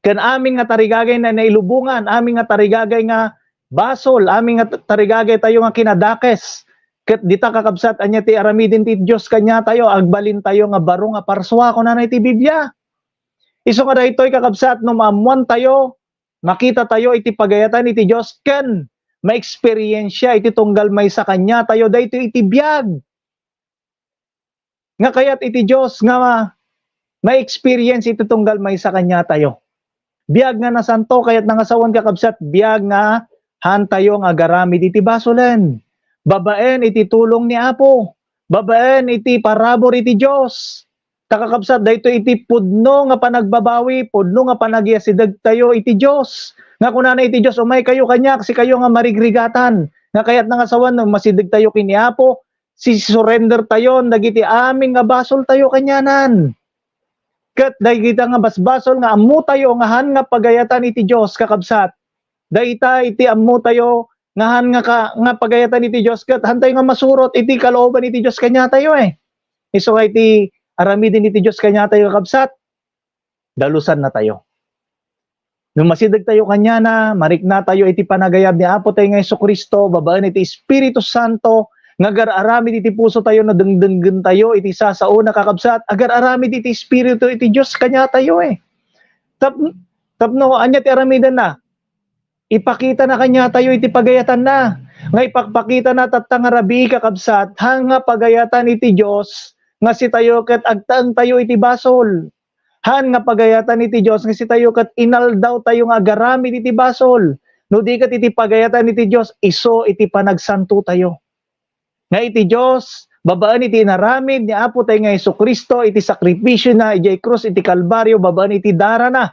Ken amin nga tarigagay nga nailubongan, amin nga tarigagay nga basol, amin nga tarigagay tayo nga kinadakes. Ket dita, kakabsat, ania ti aramiden ti Dios kaniatayo? Agbalintayo nga baro nga parsua, kunana iti Biblia. Isu nga daytoy, kakabsat, no maammoantayo, makitatayo iti pagayatan iti Dios ken maeksperiensia iti tunggal maysa kaniatayo daytoy iti biag nga kayat iti Dios nga ma-, ma-experience iti tunggal maysa kaniatayo. Biag nga nasanto, kayatna nga sawen, kakabsat, biag nga haantayo nga agaramid iti basolen. Babaen iti tulong ni Apo, babaen iti parabur iti Dios. Ta, kakabsat, daytoy iti pudno nga panagbabawi, pudno nga panagiasidegtayo iti Dios. Nga kunana iti Dios, "Umaykayo kaniak, sikayo nga marigrigatan." Nga kayatna nga sawen, no masidegtayo ken ni Apo, sisurrender tayon dagiti amin nga basoltayo kanianan. Ket dagita nga basbasol nga ammotayo nga han nga pagayatan iti Dios, kakabsat. Dayta iti ammotayo nga han nga ka-, nga pagayatan iti Dios, ket hantayo nga masurot iti kalooban iti Dios kaniatayo, eh. Isu nga iti aramiden iti Dios kaniatayo, kakabsat, dalusannatayo. No masidegtayo kaniana, mariknatayo iti panagayat ni Apo tayo nga Jesu-Cristo, babaen iti Espiritu Santo, nga agar-aramid iti pusotayo, no dengdengngentayo iti sasaona, kakabsat, agar-aramid iti Espiritu iti Dios kaniatayo, eh. Tap-, tapno, ania ti aramidenna? Ipakitana kaniatayo iti pagayatanna. Nga ipakpakitana tatta nga rabii, kakabsat, han nga pagayatan iti Dios, nga sitayo ket agtaengtayo iti basol. Han nga pagayatan iti Dios nga sitayo ket inaldawtayo nga agaramid iti basol. No di ket iti pagayatan iti Dios, isu iti panagsantotayo. Nga iti Dios, babaen iti inaramid ni Apo tayo nga Jesu-Cristo iti sakrifisiona idiay krus iti Kalbario, babaen iti darana.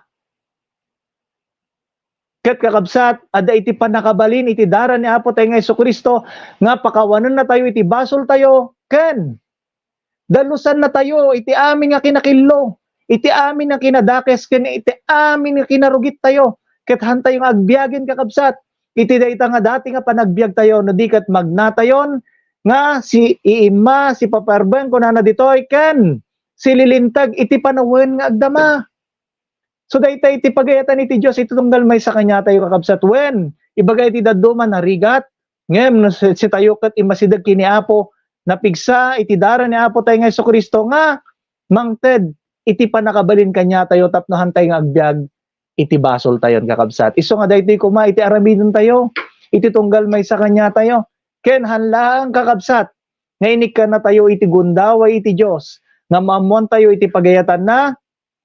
Ket, kakabsat, adda iti pannakabalin iti dara ni Apo tayo nga Jesu-Cristo nga pakawanennatayo iti basoltayo, ken dalusannatayo iti amin nga kinakillo, iti amin nga kinadakes, ken iti amin nga kinarugittayo. Ket hantayo nga agbiagen, kakabsat, iti dayta nga dati nga panagbiagtayo, no di ket magnatayon nga si iimma, sipaparbeng, kunana ditoy, ken sililinteg iti panawen nga agdama. So, dayta iti pagayatan iti Dios iti tunggal maysa kaniatayo, kakabsat, wen ibaga iti dadduma, narigat, ngem no si-, sitayo ket immasideg ken ni Apo, napigsa iti dara ni Apo tayo nga Jesu-Cristo nga mangted iti pannakabalin kaniatayo tapno hantay nga agbiag iti basoltayon, kakabsat. Isu nga daytoy koma iti aramidentayo iti tunggal maysa kaniatayo. Ken han laeng, kakabsat, nga inikkannatayo iti gundaway iti Dios, nga maammoantayo iti pagayatanna,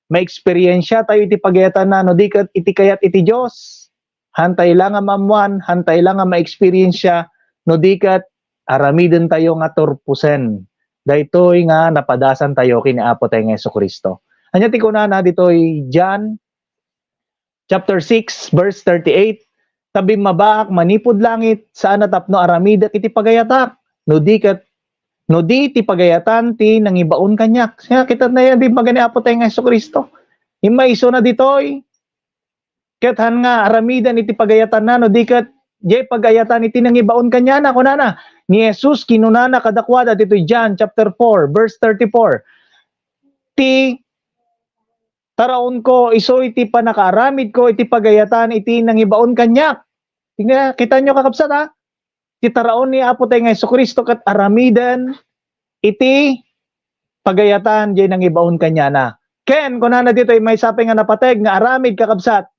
maeksperiensiatayo iti pagayatanna, no di ket iti kayat iti Dios. Hantay la nga maammoan, hantay la nga maeksperiensia, no di ket aramidentayo nga turposen daytoy nga napadasantayo ken ni Apo tayo nga Jesu-Cristo. Ania ti kunana ditoy John chapter six, verse thirty-eight, "Ta bimmabaak manipud langit, saan a tapno aramidek iti pagayatak, no di ket, no di ti pagayatan ti nangibaon kaniak." Siya, kita na yan, bimmaga ni Apo tayo nga Jesu-Cristo. Immaisuna ditoy, ket han nga aramiden iti pagayatanna, no di ket diay pagayatan iti nangibaon kaniana, kunana. Ni Jesus, kinunana kadakuada ditoy John chapter four, verse thirty-four, "Ti taraonko, isu iti pannakaaramidko iti pagayatan iti nangibaon kaniak." Tingnan, kitanyo, kakabsat, ha? Ti taraon ni Apo tayo nga Jesu-Cristo ket aramiden iti pagayatan diay nangibaon kaniana. Ken, kunana ditoy, maysa pay nga napateg nga aramid, kakabsat,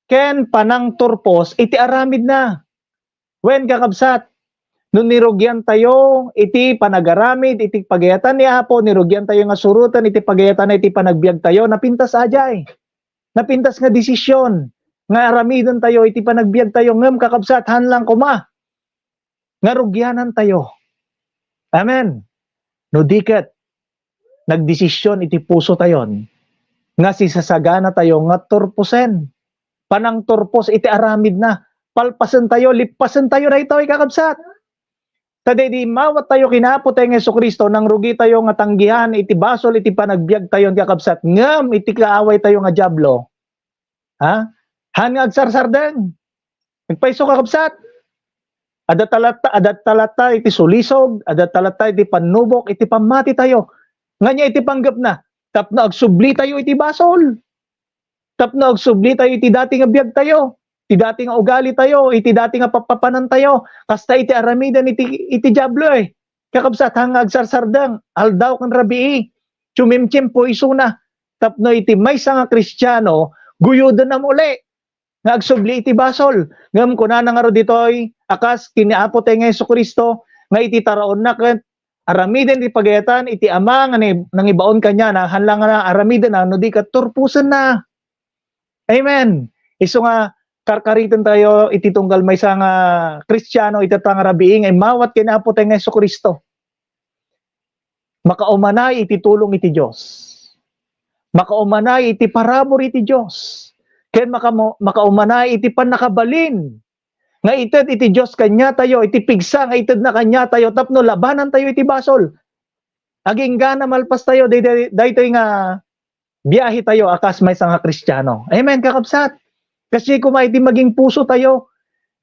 ken panangturpos iti aramidna. Wen, kakabsat, no nirugiantayo iti panagaramid iti pagayatan ni Apo, nirugiantayo nga suroten iti pagayatan iti panagbiagtayo, napintas ajay. Napintas nga desisyon nga aramidentayo iti panagbiagtayo, ngem, kakabsat, haan lang koma nga rugianantayo. Amen. No di ket, nagdesisyon iti pusotayon nga sisasaganatayo nga turposen, panangturpos iti aramidna, palpasentayo, lippasentayo daytoy, kakabsat. Ta daydi immawat tayo ken Apo tayo nga Jesu-Cristo, nangrugi tayo nga tanggihan iti basol iti panagbiag tayo, kakabsat, ngem iti kaaway tayo nga Diablo, ha? Haan nga agsarsardeng. Nagpayso, kakabsat. Adda talatta, adda talatta iti sulisog, adda talatta iti pannubok, iti pammati tayo. Ngania iti panggepna, tapno agsubli tayo iti basol. Tapno agsubli tayo iti dati nga biag tayo, iti dati nga ugali tayo, iti dati nga papapanan tayo. Kasta iti aramiden iti, iti Diablo, eh. Kakabsat, haan nga agsarsardeng, aldaw ken rabii, sumimtiempo isuna. Tapno iti maysa nga Kristiano, guyodenna met uli nga agsubli iti basol. Ngem kunana ngarud ditoy, a kas ken ni Apo tayo nga Jesu-Cristo, nga iti taraonna ket aramiden ti pagayatan iti Ama nga ni-, nangibaon kaniana, haan lang nga aramidenna no di ket turposenna. Amen. Isu nga karkariten tayo iti tunggal maysa nga Kristiano iti ta nga rabii nga immawat ken Apo tayo nga Jesu-Cristo. Makaumanay iti tulong iti Dios. Makaumanay iti parabur iti Dios. Ken makamo-, makaumanay iti pannakabalin nga ited iti Dios kaniatayo, iti pigsa nga itedna kaniatayo tapno labanantayo iti basol. Agingga malpas tayo, day-, day-, daytoy nga biahe tayo a kas maysa nga Kristiano. Amen, kakabsat. Kasi koma iti maging puso tayo,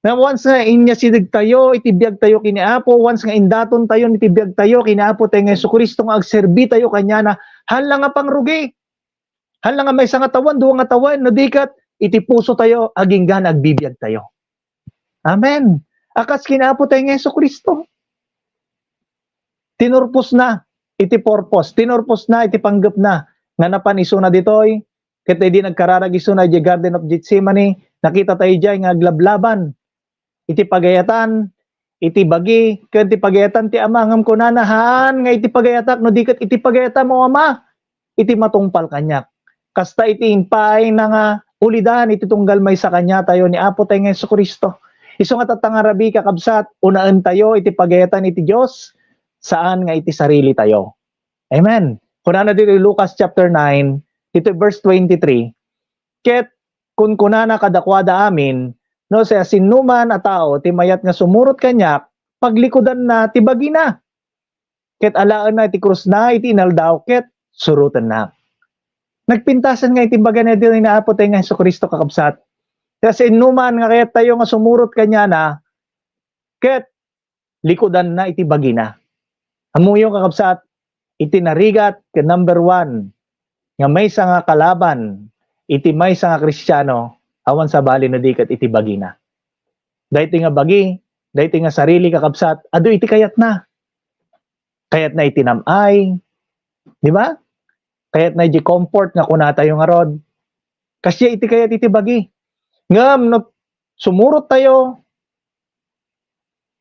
na once nga inyasideg tayo iti biag tayo ken ni Apo, once nga indaton tayo iti biag tayo ken ni Apo tayo nga Jesu-Cristo nga agserbi tayo kaniana, hala nga pangrugi. Hala nga maysa nga tawen, dua nga tawen, no di ket iti puso tayo, agingga agbibiag tayo. Amen. A kas ken ni Apo tayo nga Jesu-Cristo. Tinurposna iti purpose, tinurposna iti panggepna nga napan isuna ditoy, ket idi nagkararag isuna idiay Garden of Gethsemane, nakita tayo diay nga aglablaban iti pagayatan, iti bagi, ken ti pagayatan ti Ama, ngem kunana, haan nga iti pagayatak, no di ket iti pagayatam, O Ama, iti matungpal kaniak. Kasta iti impaayna nga ulidan iti tunggal maysa kaniatayo ni Apo tayo nga Jesu-Cristo. Isu nga tatta nga rabii, kakabsat, unaentayo iti pagayatan iti Dios, saan nga iti sarili tayo. Amen. Kunana ditoy Lucas chapter nine, iti verse twenty-three, ket kunkunana kadakuada amin, no siasinoman a tao ti mayat nga sumurot kaniak, paglikudanna ti bagina. Ket alaenna iti krusna iti inaldaw ket surotennak. Nagpintasen nga iti bagana ditoy ni Apo tayo nga Jesu-Cristo, kakabsat. Siasinoman nga kayat tayo nga sumurot kaniana, ket likudanna iti bagina. Ammoyo, kakabsat, iti narigat ken number one nga maysa nga kalaban iti maysa nga Kristiano, awan sabali no di ket iti bagina. Daytoy nga bagi, daytoy nga sarili, kakabsat, adu iti kayatna. Kayatna iti nam-ay, di ba? Kayatna iti comfort nga kunatayo ngarud. Kasdiay iti kayat iti bagi. Ngem no sumurot tayo,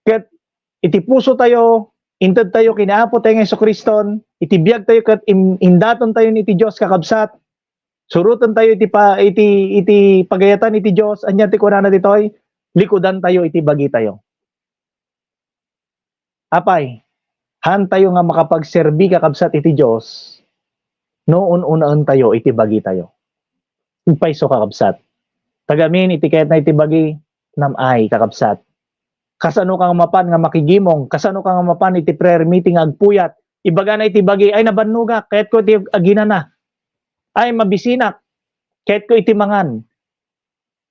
ket iti puso tayo, inted tayo ken Apo tayo nga Jesu-Cristo, iti biag tayo ket im-, indaton tayo iti Dios, kakabsat. Suroten tayo iti pa-, iti, iti pagayatan iti Dios, ania ti kunana ditoy? Likudan tayo iti bagi tayo. Apay, haan tayo nga makapagserbi, kakabsat, iti Dios no un-unaen tayo iti bagi tayo. Agpayso, kakabsat. Tagamin iti kayatna iti bagi, nam-ay, kakabsat. Kasano ka nga mapan nga makigimong? Kasano ka nga mapan iti prayer meeting nga agpuyat? Ibagana iti bagi, "Ay, nabannogak. Kayatko iti aginana. Ay, mabisinak. Kayatko iti mangan.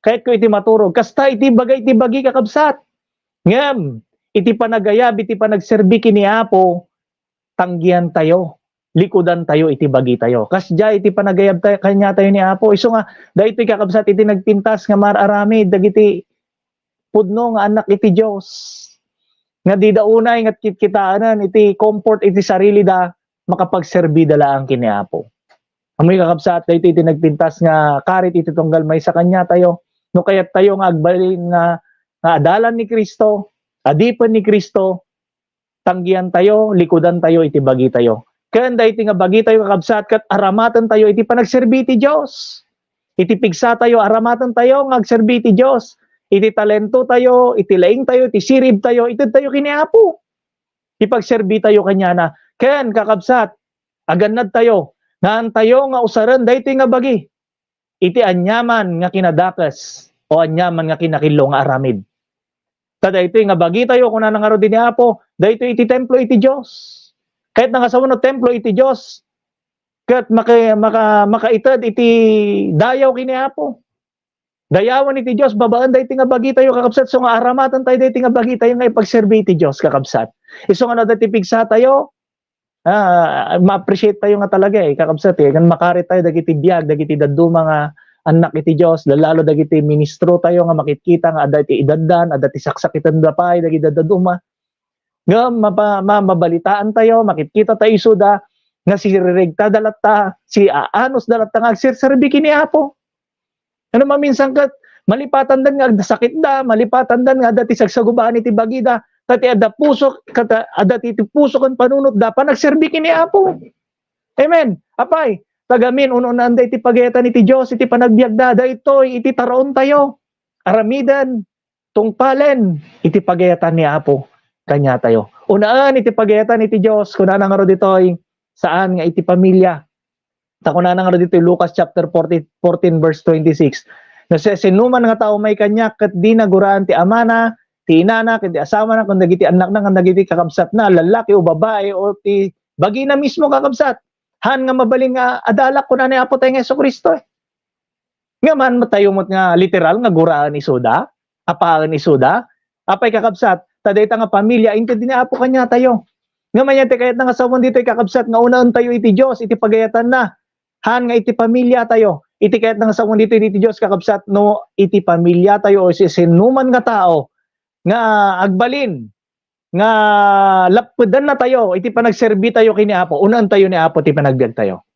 Kayatko iti maturog." Kasta iti baga iti bagi, kakabsat. Ngem, iti panagayab, iti panagserbi ken ni Apo, tanggian tayo, likudan tayo iti bagi tayo. Kasdiay iti panagayab tayo, kaniatayo ni Apo. Isu nga, daytoy, kakabsat, iti nagpintas nga mar-aramid dagiti pudno nga annak iti Dios. Nga dida unay nga kitkitaen iti comfort iti sarilida, makapagserbida laeng ken ni Apo. Amoy kakabsat, daytoy iti nagpintas nga karit iti tunggal maysa kaniatayo. No kayat tayo nga agbalin nga, nga adalan ni Cristo, adipen ni Cristo, tanggian tayo, likudan tayo iti bagitayo. Ken daytoy nga bagitayo, kakabsat, ket aramaten tayo iti panagserbi ti Dios. Iti pigsa tayo, aramaten tayo nga agserbi ti Dios. Iti talento tayo, iti laing tayo, iti sirib tayo, ited tayo kini Apo. Ipagserbi tayo kaniana. Ken, kakabsat, agannad tayo, nga an tayo nga usaren daytoy nga bagi iti aniaman nga kinadakes o aniaman nga kinakillo nga aramid. Ta daytoy nga bagitayo, kunana ngarud ni Apo, daytoy iti templo iti Dios. Kayatna nga sawen no templo iti Dios, ket maka-, maka-, makaited iti dayaw kini Apo. Dayawen iti Dios babaen daytoy nga bagitayo, kakabsat, isu nga aramaten tayo daytoy nga bagitayo nga ipagserbi iti Dios, kakabsat. Isu nga no adda ti pigsa tayo, ah, ma-appreciate tayo nga talaga, eh, kakabsat, eh. Ngem makarit tayo dagiti biag, dagiti dadduma nga annak iti Dios, lalo dagiti ministro tayo nga makitkita nga adda ti edaddan, adda ti saksakitenda pay dagiti dadduma. Ngem mapa-, ma-, mabalitaan tayo, makitkita tayo isuda nga siririgtada latta, siaanusda latta nga agserserbi kini Apo. Ngem maminsan ket malipatanda nga adda sakitda, malipatanda nga adda ti sagsagubaan iti bagida, ta ti adda puso, ket adda ti, ti puso ken panunotda, panagserbi kini Apo. Amen. Apay, ta gamin, un-unaanda iti pagayatan iti Dios, iti panagbiagda, daytoy iti taraon tayo. Aramiden, tungpalen iti pagayatan ni Apo kaniatayo. Unaen iti pagayatan iti Dios, kunana ngarud ditoy, saan nga iti pamilya. Ta kunana ngarud ditoy Lucas chapter forty, fourteen, verse twenty-six, "No siasinoman nga tao umay kaniak ket dina guraan ti amana, ti inana, ket ti asawana, ken dagiti annakna, ken dagiti kakabsatna, lallaki o babai, o ti bagina mismo, kakabsat, haan nga mabalin nga adalak," kunana ni Apo tayo nga Jesu-Cristo, eh. Ngem haan tayo met nga literal nga guraen isuda, apaen isuda. Apay, kakabsat, ta dayta nga pamilya, inted ni Apo kaniatayo. Ngem ania ti kayatna nga sawen ditoy, kakabsat, nga unaen tayo iti Dios, iti pagayatanna? Haan nga iti pamilya tayo. Iti kayatna nga sawen ditoy iti Dios, kakabsat, no iti pamilya tayo o siasinoman nga tao nga agbalin nga lappedanna tayo iti panagserbi tayo kini Apo, unaen tayo ni Apo ti panagbiag tayo.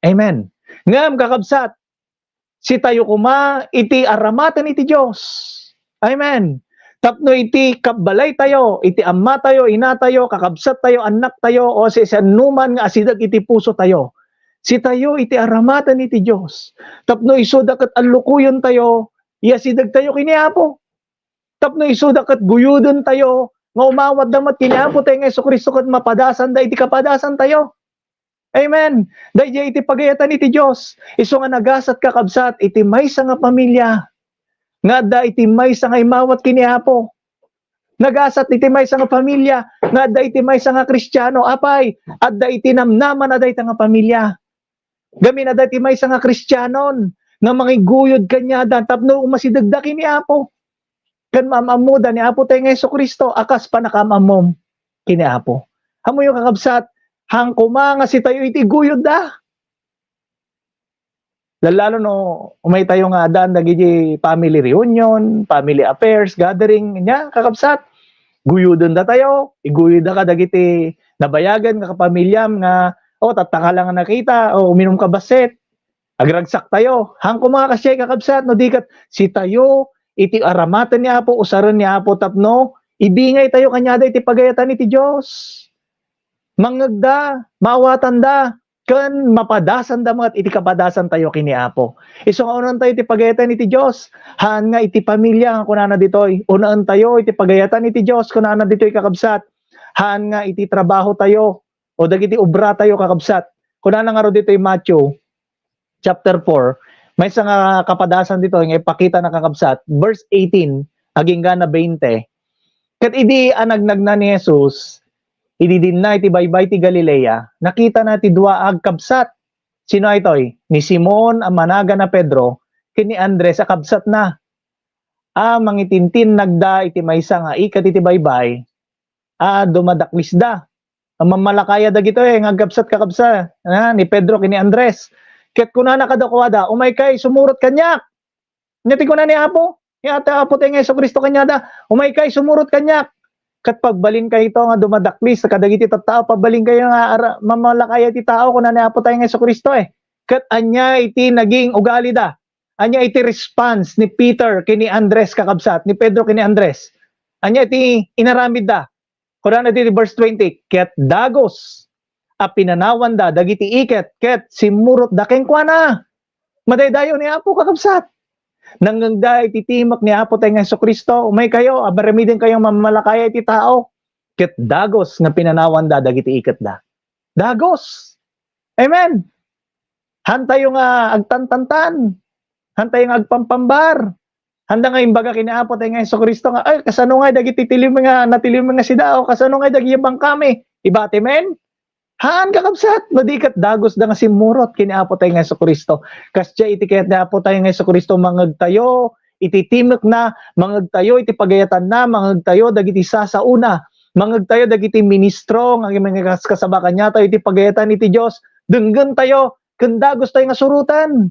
Amen. Ngem, kakabsat, sitayo koma iti aramaten iti Dios. Amen. Tapno iti kabbalay tayo, iti amma tayo, ina tayo, kakabsat tayo, annak tayo, o siasinoman nga asideg iti puso tayo, sitayo iti aramaten iti Dios. Tapno isuda ket allukoyen tayo, iasideg tayo kini Apo. Tapno isuda ket guyoden tayo nga umawatda met kini Apo tayo nga Jesu-Cristo ket mapadasanda iti kapadasan tayo. Amen. Daydiay iti pagayatan iti Dios. Isu nga nagasat, kakabsat, iti maysa nga pamilya nga adda iti maysa nga imawat kini Apo. Nagasat iti maysa nga pamilya nga adda iti maysa nga Kristiano. Apay, adda iti namnamana dayta nga pamilya. Gamin adda iti maysa nga Kristianon nga mangiguyod kaniada tapno umasidegda kini Apo. Ken maam-ammoda ni Apo tayo nga Jesu-Cristo a kas pannakaam-ammom kini Apo. Ammoyo, kakabsat, haan koma nga sitayo iti guyodda. Lallalo no umay tayo nga addaan dagiti family reunion, family affairs, gathering, nia, kakabsat, guyodenda tayo, iguyodda kadagiti nabayagen nga kapamiliam nga, "O, tattaka lang nga nakita, o, uminum ka bassit." Agragsak tayo. Haan koma nga kasdiay, kakabsat, no di ket sitayo iti aramaten ni Apo, usaren ni Apo tapno ibingay tayo kaniada iti pagayatan iti Dios. Mangngegda, maawatanda, ken mapadasanda met iti kapadasan tayo kini Apo. Isu nga unaen tayo iti pagayatan iti Dios, haan nga iti pamilya nga kunana ditoy. Unaen tayo iti pagayatan iti Dios, kunana ditoy, kakabsat. Haan nga iti trabaho tayo, o dagiti obra tayo, kakabsat. Kunana ngarud ditoy Matthew chapter four, maysa nga kapadasan ditoy nga ipakitana, kakabsat, verse eighteen agingga na twenty. Ket idi anagnagna ni Jesus, idi dinna iti baybay ti Galilea, nakitana ti dua a agkabsat. Sino daytoy? Ni Simon a managana Pedro ken ni Andres a kabsatna, a mangitintinnagda iti maysa nga ikat iti baybay a dumadaklisda. Mammalakaya dagitoy nga agkabsat, kakabsat, a, ni Pedro ken ni Andres. Ket kunana kadakuada, "Umaykay sumurot kaniak." Ania ti kuna ni Apo? Nia ti Apo tayo nga Jesu-Cristo kaniada, "Umaykay sumurot kaniak." Ket pagbalinkayo nga dumadaklis kadagiti tattao, pagbalinkayo nga ara-, mammalakaya ti tao, kuna ni Apo tayo nga Jesu-Cristo, eh. Ket ania iti naging ugalida? Ania iti response ni Peter ken ni Andres, kakabsat, ni Pedro ken ni Andres? Ania iti inaramidda? Kunana ditoy verse twenty, "Ket dagus a pinanawanda dagiti iket ket simmurotda kenkuana." Madaydayaw ni Apo, kakabsat. Nangngegda iti timek ni Apo tayo nga Jesu-Cristo. Umay kayo, abaramiden kayo mamalakaya iti tao. Ket dagus nga pinanawanda dagiti iketda. Dagus. Amen. Hantayo nga agtantantan. Hantayo nga agpampambar. Handa nga imbaga ken ni Apo tayo nga Jesu-Cristo nga, "Ay, kasano nga dagiti tiliw nga, natiliw nga sida, o kasano nga dagiti bangkami?" Ibati men? Haan, kakabsat, no di ket dagusda nga simmurot ken ni Apo tayo nga Jesu-Cristo. Kasdiay iti kayat ni Apo tayo nga Jesu-Cristo, mangngegtayo iti timekna, mangngegtayo iti pagayatanna, mangngegtayo dagiti sasaona, mangngegtayo dagiti ministro nga mangikaskasaba kaniatayo iti pagayatan iti Dios. Denggentayo ken dagustayo nga suroten.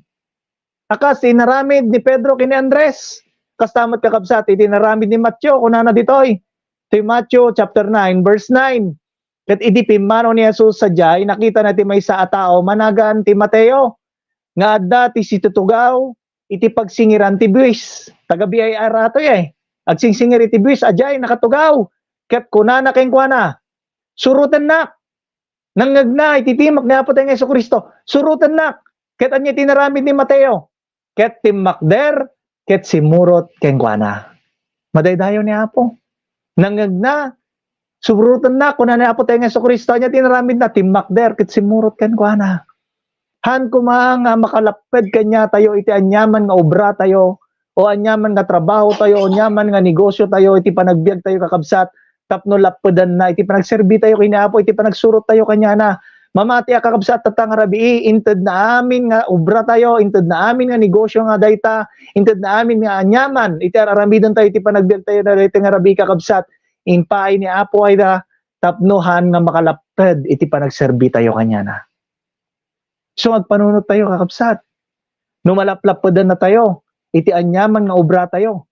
A kas ti inaramid ni Pedro ken ni Andres. Kasta met, kakabsat, iti inaramid ni Mateo, kunana ditoy. Ti Mateo chapter nine, verse nine. Ket idi pimmanaw ni Jesus sadiay, nakitana ti maysa a tao managan ti Mateo, nga adda ti situtugaw iti pagsingiran ti buis. Taga-B I R atoy, eh. Agsingsingir iti buis, adiay nakatugaw. Ket kunana kenkuana, "Surotennak." Nangngegna iti timekna ni Apo tayo nga Jesu-Cristo, "Surotennak." Ket ania ti inaramid ni Mateo? Ket timmakder, ket simmurot kenkuana. Madaydayaw ni Apo. Nangngegna, "Surotennak," kuna ni Apo tayo nga Jesu-Cristo. Ania ti inaramidna? Timmakder, ket simmurot kenkuana. Haan koma nga makalapped kaniatayo iti aniaman nga obratayo, o aniaman nga trabahotayo, o aniaman nga negosiotayo, iti panagbiagtayo, kakabsat, tapno lappedanna iti panagserbitayo ken ni Apo, iti panagsurottayo kaniana. Mamati a, kakabsat, tatta nga rabii, intedna amin nga obratayo, intedna amin nga negosio nga dayta, intedna amin nga aniaman iti ar-aramidentayo iti panagbiagtayo nga dayta nga rabii, kakabsat, impaay ni Apo ay da tapno haan nga makalapped iti panagserbitayo kaniana. So, agpanunottayo, kakabsat. No malaplappedannatayo iti aniaman nga obratayo,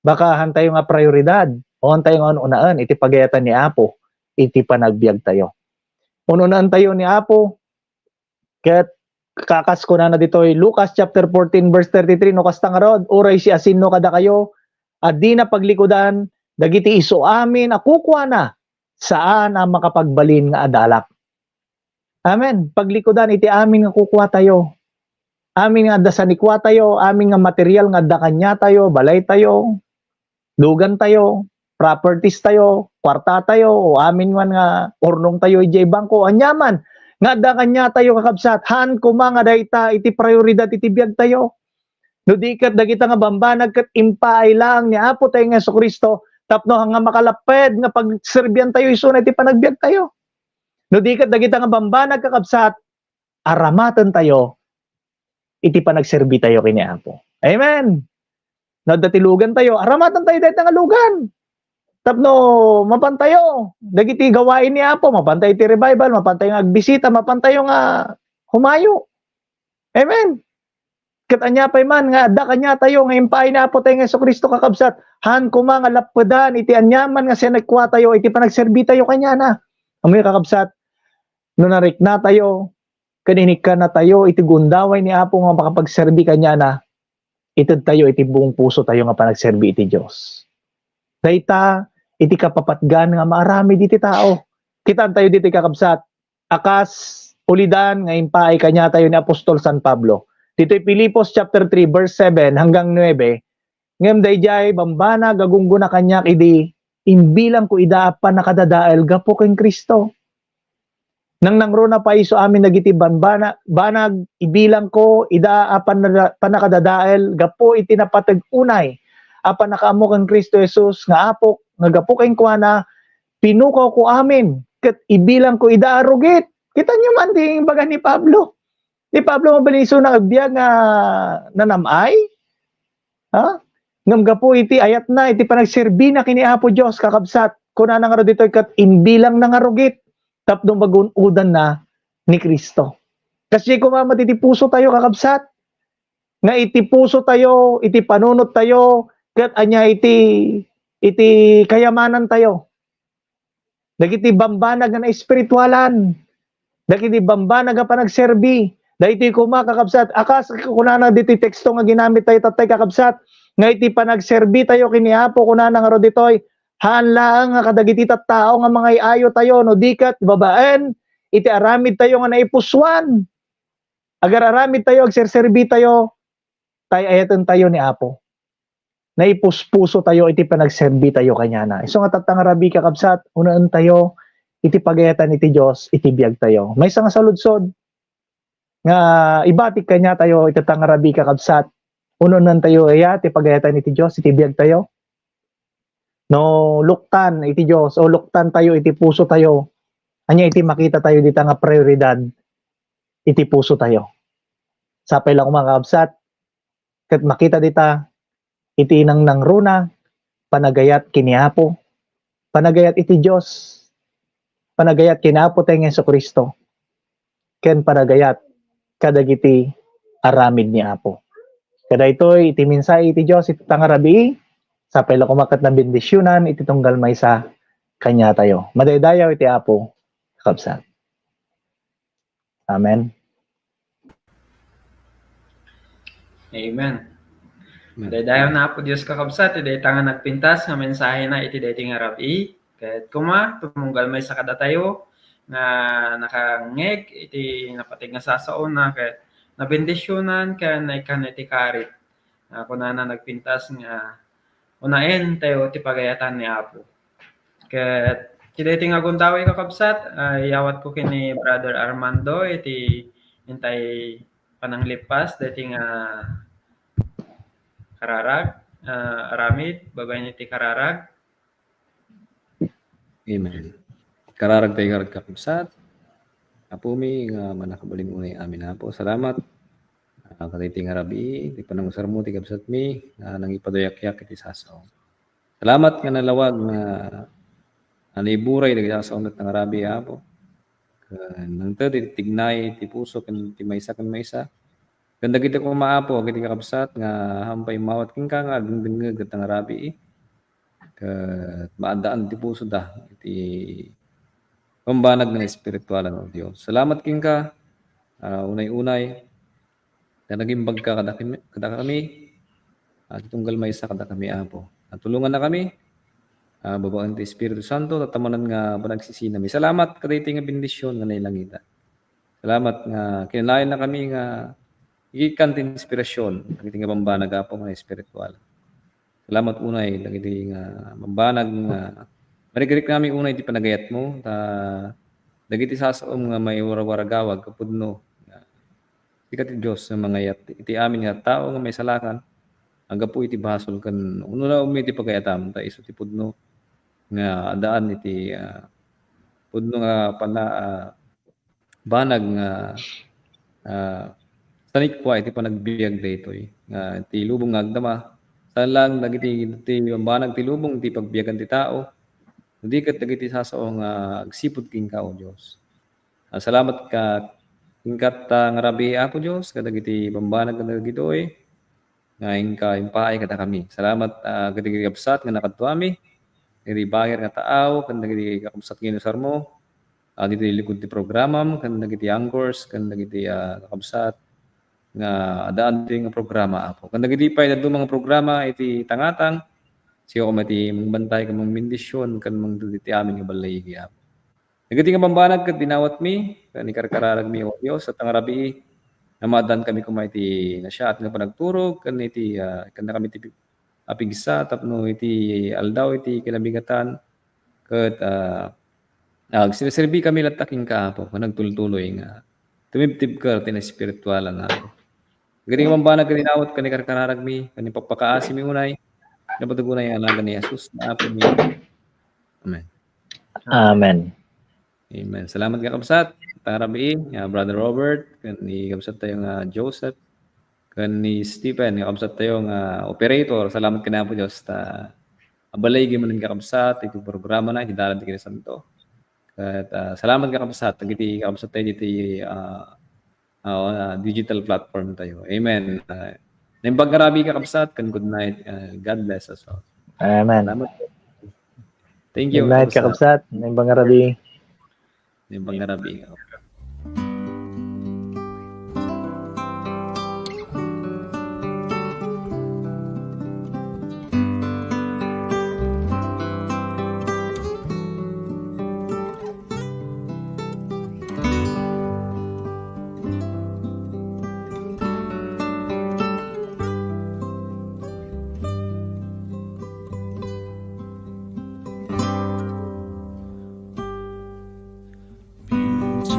baka hantayo nga prioridad, o hantayo nga un-unaen iti pagayatan ni Apo iti panagbiagtayo. Un-unaentayo ni Apo, ket kakas kunana ditoy Lucas chapter fourteen, verse thirty-three, "No kasta ngarud, uray siasino kadakayo a dina paglikudan dagiti isu amin a kukuana, saan a makapagbalin nga adalak." Amen. Paglikudan iti amin nga kukuatayo. Amin nga adda sanikuatayo, amin nga material nga adda kaniatayo, balaytayo, lugantayo, properties tayo, kuartatayo, o amin man nga urnongtayo idiay bangko, aniaman nga adda kaniatayo, kakabsat, haan koma nga dayta iti prioridad iti biagtayo. No di ket dagita nga bambanag ket impaay laeng ni Apo tayo nga Jesu-Cristo tapno nga makalapped nga pagserbiantayo isuna iti panagbiagtayo. No di ket dagita nga bambanag, kakabsat, aramatentayo iti panagserbitayo ken ni Apo. Amen. No adda ti lugantayo, aramatentayo dayta nga lugan. Tapno mapantayo dagiti gawain ni Apo, mapantayo iti revival, mapantayo nga agbisita, mapantayo nga humayo. Amen. Ket ania pay man nga adda kaniatayo nga impaay ni Apo tayo nga Jesu-Cristo, kakabsat, haan koma nga lappedan iti aniaman nga sanikuatayo iti panagserbitayo kaniana. Ammoyo, kakabsat, no nariknatayo ken inikkannatayo iti gundaway ni Apo nga makapagserbi kaniana, itedtayo iti buong pusotayo nga panagserbi iti Dios. Dayta iti kapapatgan nga maaramid iti tao. Kitaentayo ditoy, kakabsat, a kas ulidan nga impaay kaniatayo ni apostol San Pablo. Ditoy Filipos chapter three, verse seven hanggang nuebe, "Ngem daydiay bambanag a gunggona kaniak idi imbilangko ida a pannakadadael gapu ken Cristo." Nangnangruna pay isu amin dagiti bambana-, banag, "Ibilangko ida a pannada-, pannakadadael gapu iti napateg unay a pannakaammo ken Cristo Jesus nga Apok, nga gapu kenkuana, pinukawko amin, ket ibilangko ida a rugit." Kitaenyo man ti imbaga ni Pablo. Ni Pablo, mabalin isuna nga agbiag nga nanam-ay? Ha? Ngem gapu iti ayatna, iti panagserbina ken ni Apo Dios, kakabsat, kunana ngarud ditoy ket imbilangna nga rugit tapno magun-odanna ni Cristo. Kasdiay koma met iti pusotayo, kakabsat, nga iti pusotayo, iti panunottayo, ket ania iti, iti kayamanantayo. Dagiti bambanag nga naespiritualan, dagiti bambanag nga panagserbi, Daytoy koma, kakabsat, a kas kunana ditoy teksto nga ginamit tayo tattay, kakabsat, nga iti panagserbi tayo ken ni Apo, kunana ngarud ditoy, haan laeng nga kadagiti tattao nga mangay-ayo tayo, no di ket babaen iti aramid tayo nga naipusoan. Agar-aramid tayo, agserserbi tayo, tay ayaten tayo ni Apo. Naipuspuso tayo iti panagserbi tayo kaniana. Isu nga tatta nga rabii, kakabsat, unaen tayo iti pagayatan iti Dios iti biag tayo. Maysa nga saludsod nga ibatik kaniatayo iti tatta nga rabii, kakabsat, unaen tayo aya ti pagayatan iti Dios iti biag tayo? No luktan iti Dios o luktan tayo iti puso tayo, ania iti makita tayo dita nga prioridad iti puso tayo? Sapay la koma, kakabsat, ket makita dita iti nangnangruna, panagayat ken ni Apo, panagayat iti Dios, panagayat ken ni Apo tayo nga Jesu-Cristo, ken panagayat kadagiti aramid ni Apo. Kadaytoy iti mensahe iti Dios iti tatta nga rabii, sapay la koma ket nabendisionan iti tunggal maysa kaniatayo. Madaydayaw iti Apo, kakabsat. Amen. Amen. Amen. Daydayaw na Apo Dios, kakabsat, iti dayta nga nagpintas nga mensahena iti daytoy nga rabii. Ket koma, tumunggal maysa kadatayo nga nakangngeg iti napateg nga sasaona ket nabendisionan ken naikkan iti karit. Ah, kunana nagpintas nga unaen tayo ti pagayatan ni Apo. Ket iti daytoy nga gundaway, kakabsat, ah, iyawatko ken ni Brother Armando iti intay pananglippas daytoy nga kararag, ah, aramid babaen iti kararag. Amen. Kararag tayo, kakabsat. Apomi nga mannakabalin unay amin, Apo. Salamat. Ah, kadaytoy nga rabii, ti panangusarmo ti kabsatmi nga nangipaduyakuyak iti sasaom. Salamat nga nalawag nga, nga naiburay dagiti sasaom nga rabii, Apo. Ken nangted iti tignay ti puso ken ti maysa ken maysa. Ken dagiti koma, Apo, dagiti kakabsat nga haan pay immawat kenka nga agdengdengngeg dagiti nga rabii. Ket maaddaan ti pusoda iti pambanag nga espiritualan, O Dios. Salamat kenka, ah, unay-unay, ta nagimbagka kadakami, kadakami, ah, ti tunggal maysa kadakami, Apo. Ah, tulongannakami, ah, babaen ti Espiritu Santo, tatta manen nga panagsisinami. Salamat kadaytoy nga bendision nga nailangita. Salamat nga kinanayannakami nga ikkan ti inspirasyon dagiti nga bambanag, Apo, nga espiritual. Salamat unay dagiti nga bambanag nga marikriknami unay ti panagayatmo, ta dagiti sasaom nga maiwarwaragawag a pudno nga sika ti Dios nga mangayat iti amin nga tao nga maisalakan, anggapo iti basol ken unay-unay iti pagayatam, ta isu ti pudno nga addaan iti, ah, pudno nga pana-, ah, banag nga, ah, sanikua iti panagbiag daytoy nga ti lubong nga agdama. Saan laeng dagiti, ti banag ti lubong ti pagbiagan ti tao, no di ket dagiti sasao nga agsipud kenka, O Dios. Ah, salamat ka, kenka ta nga rabii, Apo Dios, kadagiti bambanag nga dagitoy nga inka impaay kadakami. Salamat, ah, kadagiti kabsat nga nakadtoami, dagiti bager nga taaw, ken dagiti kakabsat nga inusarmo, ah, ditoy likod ti programam, ken dagiti anchors, ken dagiti, ah, kakabsat nga addaan ditoy nga programa, Apo. Ken dagiti pay dadduma nga programa iti tangatang, sika koma ti mangbantay ken mangbendision ken mangted iti amin nga balay idi, Apo. Dagiti nga bambanag ket dinawatmi, ken ikarkararagmi, O Dios, tatta nga rabii, nga maaddaan kami koma iti nasiaat nga panagturog, ken iti, ah, ken kami ti a pigsa tapno iti aldaw iti kinabingatan ket, ah, agserserbi kami latta kenka, Apo, ken agtultuloy nga tumibtibker ti naespiritualan, Apo. Dagiti nga bambanag ket dinawat ken ikarkararagmi, ken ipakpakaasimi unay, napateg unay nga nagan ni Jesus, nga Apomi. Amen. Amen. Amen. Salamat, kakabsat. Tatta nga rabii, ah, Brother Robert, ken ni kabsat tayo nga Joseph, ken ni Stephen, kakabsat tayo nga operator. Salamat ken Apo Dios ta abalay manen, kakabsat, iti programana, iti Dalan ti Kinasanto. Ket, ah, salamat, kakabsat, dagiti kakabsat tayo ditoy, ah, ah, digital platform tayo. Amen. Ah, naimbag nga rabii, kakabsat, ken good night. Ah, God bless us all. Amen. Salamat. Thank you, Good night, kakabsat. Kakabsat. Naimbag nga rabii. Naimbag nga rabii.